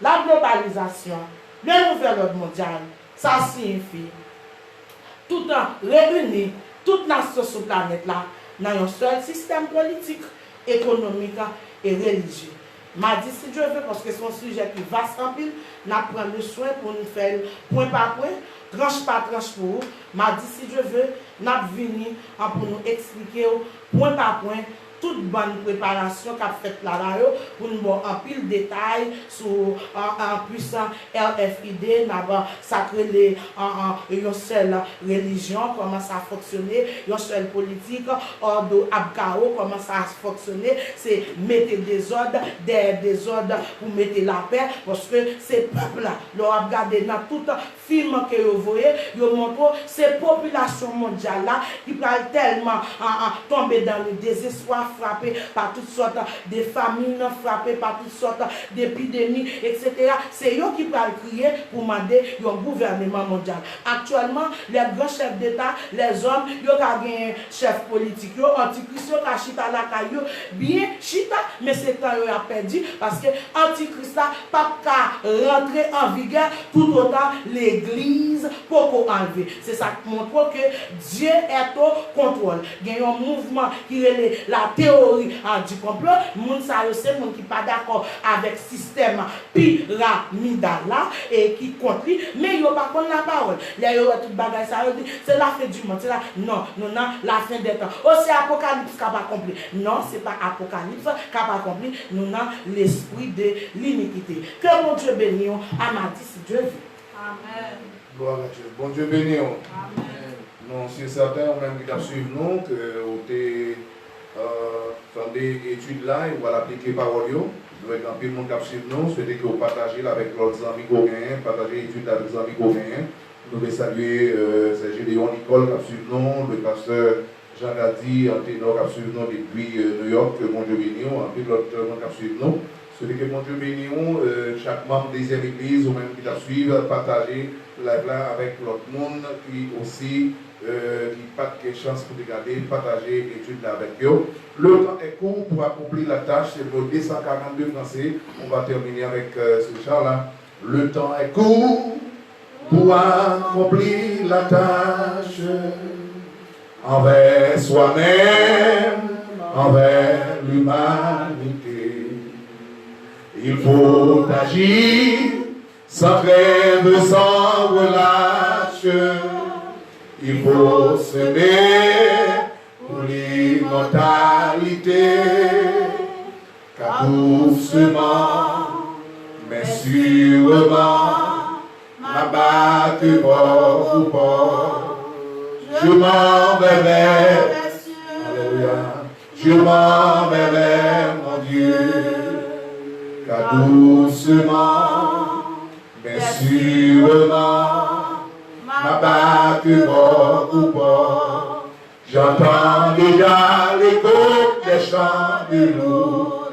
la globalizasyon, le nouvèl òd mondyal, sa siyifi tout reyini tout nasyon sou planèt la nan yon sèl sistèm politik, ekonomik e relijye. M a di si Dye ve, paske se yon sijè ki vas anpil, n ap pran le swen pou n fè l pwen pa pwen, tranch pa tranch pou ou. M a di si Dye ve, n ap vini an pou nou eksplike w pwen pa pwen tout bann preparasyon k ap fèt la la yo, pou n ba w anpil detay sou, an, an pwisan R F I D, n ap sa k rele, an, an, yon sèl relijyon, kòman sa fonksyone, yon sèl politik, òd abkao, kòman sa fonksyone, se mete dezòd dèyè dezòd pou mete lapè, paske se pèp la. Lè w ap gade nan tout fim ke yo voye, yo montre w se popilasyon mondyal la ki pral tèlman, an, an, tonbe dan le dezespwa, frape pa tout sòt de famin, frape pa tout sòt de epidemi, etsetera. Se yo ki pral kriye pou mande yon gouvèneman mondyal. Aktyèlman, lè gran chèf deta, lèzòm, yo ka genyen chèf politik yo, antikris yo ka chita lakay yo, byen chita, men se tan yo y ap pèdi, paske antikris la p ap ka rantre an vigè toutotan legliz poko anlve. Se sa k montre w ke Dieu est au contrôle. Gen yon mouvman ki rele la théorie, a, du complot. Moun sa yo se moun ki pa dakò avèk sistèm piramidal la e ki kont li, men yo pa konn lapawòl. Lè yo wè tout bagay sa, yo di, se la fin du monde, se la, non, nou nan la fin des temps. O, se apokalips k ap akonpli. Non, se pa apokalips k ap akonpli, nou nan lespri de linikite. Ke Bondye beni w, a madi si Dye ve. Amèn. Glwa a Dye. Bondye beni w. Amèn. Nou si sèten, ou menm ki t ap swiv nou, ke ou te, euh, tande etid la e ou pral aplike pawòl yo. Nou wè gen anpil moun k ap swiv nou. Swete ke w pataje l avèk lòt zanmi ke w genyen. Pataje etid la avèk zanmi ke w genyen. Nou vle salye, euh, sè Gédéon Nicole k ap swiv nou, le pastè Jean Gady, Antenor k ap swiv nou depi, euh, New York, ke Bondye beni w, anpil lòt, euh, moun k ap swiv nou. Swete ke Bondye beni w, euh, chak manm Dezyèm Egliz, ou menm ki t ap swiv, pataje live la avèk lòt moun ki osi, euh, ki pa t gen chans pou te gade, pataje etid la avèk yo. Le temps est court pour accomplir la tâche, se mo de san karannde franse, on va terminer avec, euh, ce chant-là. Le temps est court pour accomplir la tâche envers soi-même, envers l'humanité. Il faut agir sans trêve, sans relâche. Il faut semer pour l'immortalité. Car doucement, mais sûrement, ma barque va au port. Je m'en vais vers, Alléluia. Je m'en vais vers mon Dieu. Car doucement, mais sûrement, ma barque va au port. J'entends déjà l'écho des chants de l'eau.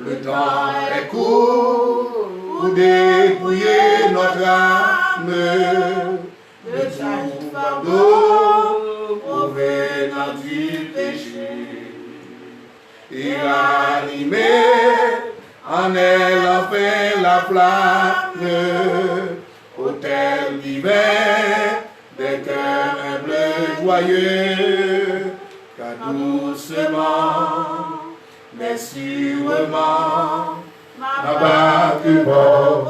Le temps est court pour dépouiller notre âme de tout fardeau provenant du péché et ranimer en elle enfin la flamme, autel divin des cœurs humbles, joyeux, car doucement, mais sûrement, ma barque va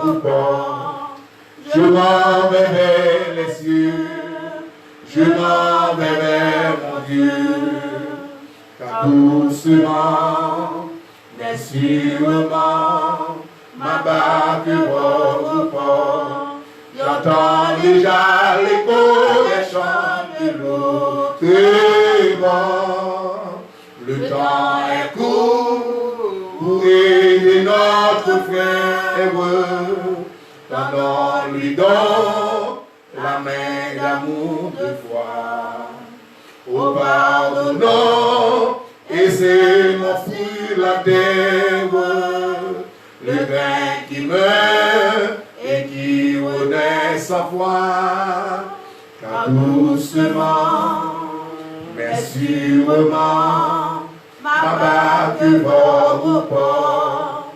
au port. Je m'en vais vers les cieux, je m'en vais vers mon Dieu, car doucement, mais sûrement, ma barque va au port. J'entends déjà l'écho des chants de l'eau. Le temps est court pour aider notre frère. Tendons-lui donc la main d'amour, de foi. Oh, pardonnons et sèmons sur la terre le grain qui meurt et qui renaît sans foi. Car doucement, mais sûrement, ma barque va au port.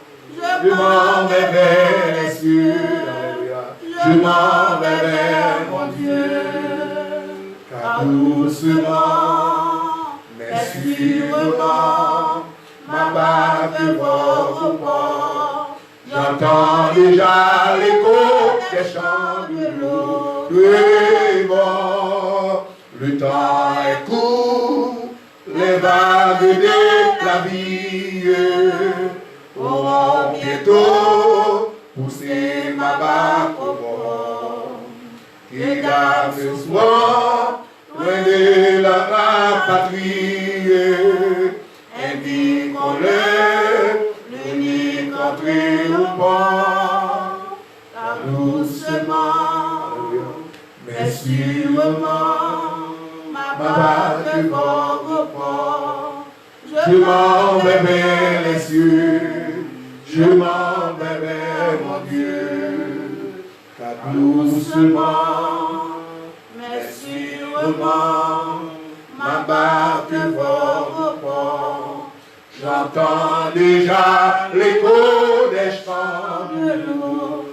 Je m'en vais vers les cieux, Alléluia. Je m'en vais vers mon Dieu. Car doucement, mais sûrement, ma barque va au port. J'entends déjà l'écho des chants de l'eau. Le temps est court, les vagues de la vie auront bientôt poussé ma barque au bord. Que garde ce soir, loin de la, la patrie, indiquons-le l'unique entrée au port. Car doucement, mais sûrement, ma barque va au port. Je m'en vais vers les cieux, je m'en vais vers mon Dieu. Car doucement, mais sûrement, ma barque va au port. J'entends déjà l'écho des chants de l'eau.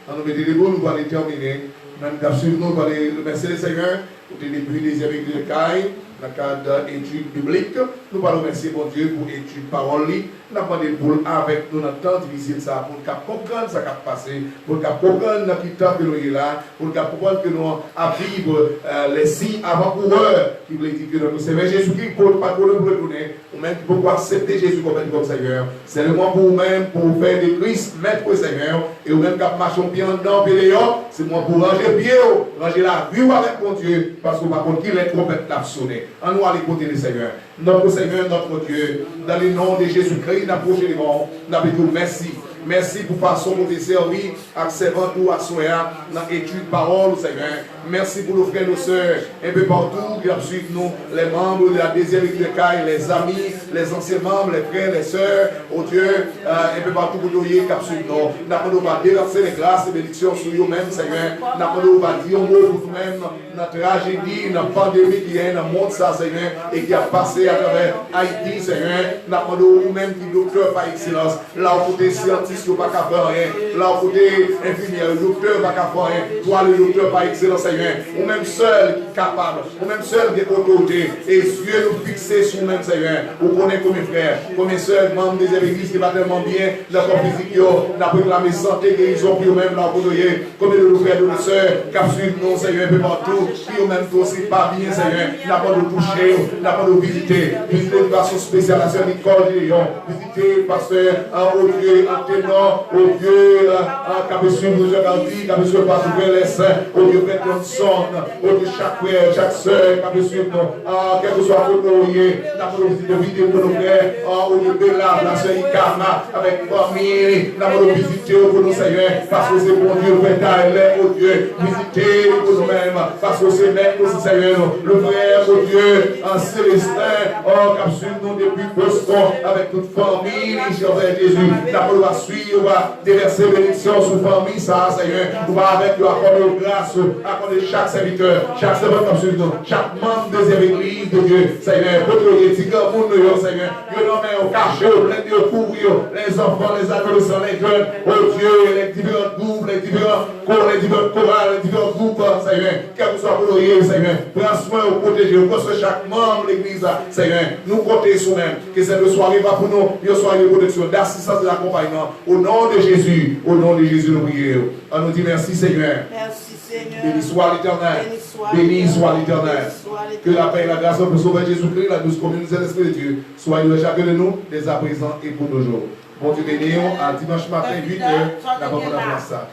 Ann nou mete debou, nou pral tèmine. Nan k ap swiv nou, nou pral remèsye Lesenyè pou te depi dezyèm legliz kay nan kad etid biblik. Nou pral remèsye Bondye pou etid pawòl li. N ap mande l pou l avèk nou nan tan difisil sa a, pou n kab konprann sa k ap pase, pou n kab konprann nan ki tan ke nou ye la, pou n kab konprann ke nou ap viv, euh, les signes avant-coureurs, ki vle di ke nòt Seyè Jezikri poko, pa t poko pou retounen, ou menm ki poko aksepte Jezi kòm Mèt, kòm Senyè, se le moman pou ou menm, pou w fè de Kris Mèt e Senyè, e ou menm k ap mache yon pye anndan, yon pye deyò, se moman pou w ranje pye w, ranje lavi w avèk Bondye, paske w pa konn kilè twonpèt la ap sonnen. Ann nou ale kote Lesenyè. Notre Seigneur, notre Dieu, dans le nom de Jésus-Christ, n ap pwoche devan w, n ap di w mèsi. Mèsi pou fason pou w te sèvi ak sèvant ou aswè a nan etid pawòl ou, Senyè. Mèsi pou nos frères, nos sœurs, un peu partout, ki ap swiv nou, les membres de la deuxième église de Kay, les amis, les anciens membres, les frères, les sœurs, oh Dieu, euh, un peu partout kote yo ye, k ap swiv nou. N ap mande w pa deverse les grâces et bénédictions sou yo menm, Senyè. N ap mande w pa di yon mo pou nou menm. Nan trajedi, nan pandemi ki genyen nan mond sa, Senyè, e ki ap pase atravè Ayiti, Senyè, n ap mande w, ou menm ki doktè pa ekselans, la w kote syantis, yo pa ka fè anyen. La w kote enfimyè yo, doktè yo pa ka fè anyen. Twa le doktè pa ekselan, Senyè. Ou menm sèl ki kapab. Ou menm sèl gen otorite. E zye nou fikse sou ou menm, Senyè. Ou konnen konbyen frè, konbyen sè, manm dezyèm legliz ki pa tèlman byen nan kò fizik yo. N ap reklame sante, gerizon pou yo menm, la w kote yo ye. Konbyen de frè, de sè k ap swiv nou, Senyè, enpe patou, ki yo menm tou osi pa byen, Senyè. N ap mande w touche yo, n ap mande w vizite, vizite de fason espesyal la sè Nicole Gédéon, vizite pastè, ah, o Dye, Antenon, o Dye, ah, ah, k ap swiv nou, Jean Gardy, k ap swiv pastè Frè Lès, o Dye, Frè Johnson, o Dye, chak frè, chak sè k ap swiv nou, ah, kèlkeswa kote w ye, n ap mande w vizite, vizite pou nou, frè, ah, o Dye, Bela, la sè Ikama, avèk fanmi li, n ap mande w vizite yo pou nou, Senyè, paske w se Bondye, ou fè talè, o Dye, vizite yo pou nou menm, paske w se mèt nou, se Senyè nou, le frè, o Dye, an Selestin, oh, k ap swiv nou depi Boston, avèk tout fanmi li, Jezi, n ap mande w va swiv, va devèse benediksyon sou fanmi sa, Senyè, ou va avèk yo, akòde yo gras, akòde chak sèvitè, chak sèvant k ap swiv nou, chak manm dezyèm legliz de Dye, Senyè, kote yo ye, ti granmoun nou yo, Senyè, yo nan men w, kache yo, blende yo, kouvri yo, les enfants, les adolescents, les jeunes, oh Dieu, les différents groupes, les différents corps, les différentes chorales, les différents groupes, Senyè, kèlkeswa kote yo ye, Senyè, pran swen yo, pwoteje yo, pran swen chak manm legliz la, Senyè, nou konte sou men, ke cette soirée va pour nous, yon sware de pwoteksyon, d'asistans, d'akompayman, o non de Jezi, o non de Jezi nou priye. An nou di mèsi, Senyè. Mèsi, Senyè. Beni swa Letènèl. Beni swa Letènèl. Beni swa Letènèl. Beni swa Letènèl. Que la paix et la grâce de notre Sauveur Jésus-Christ, la douce communion du Saint-Esprit de Dieu, soit avec chacun de nous, dès à présent et pour toujours. Bondye beni w, a dimanch maten, uit è, n ap pran konferans sa.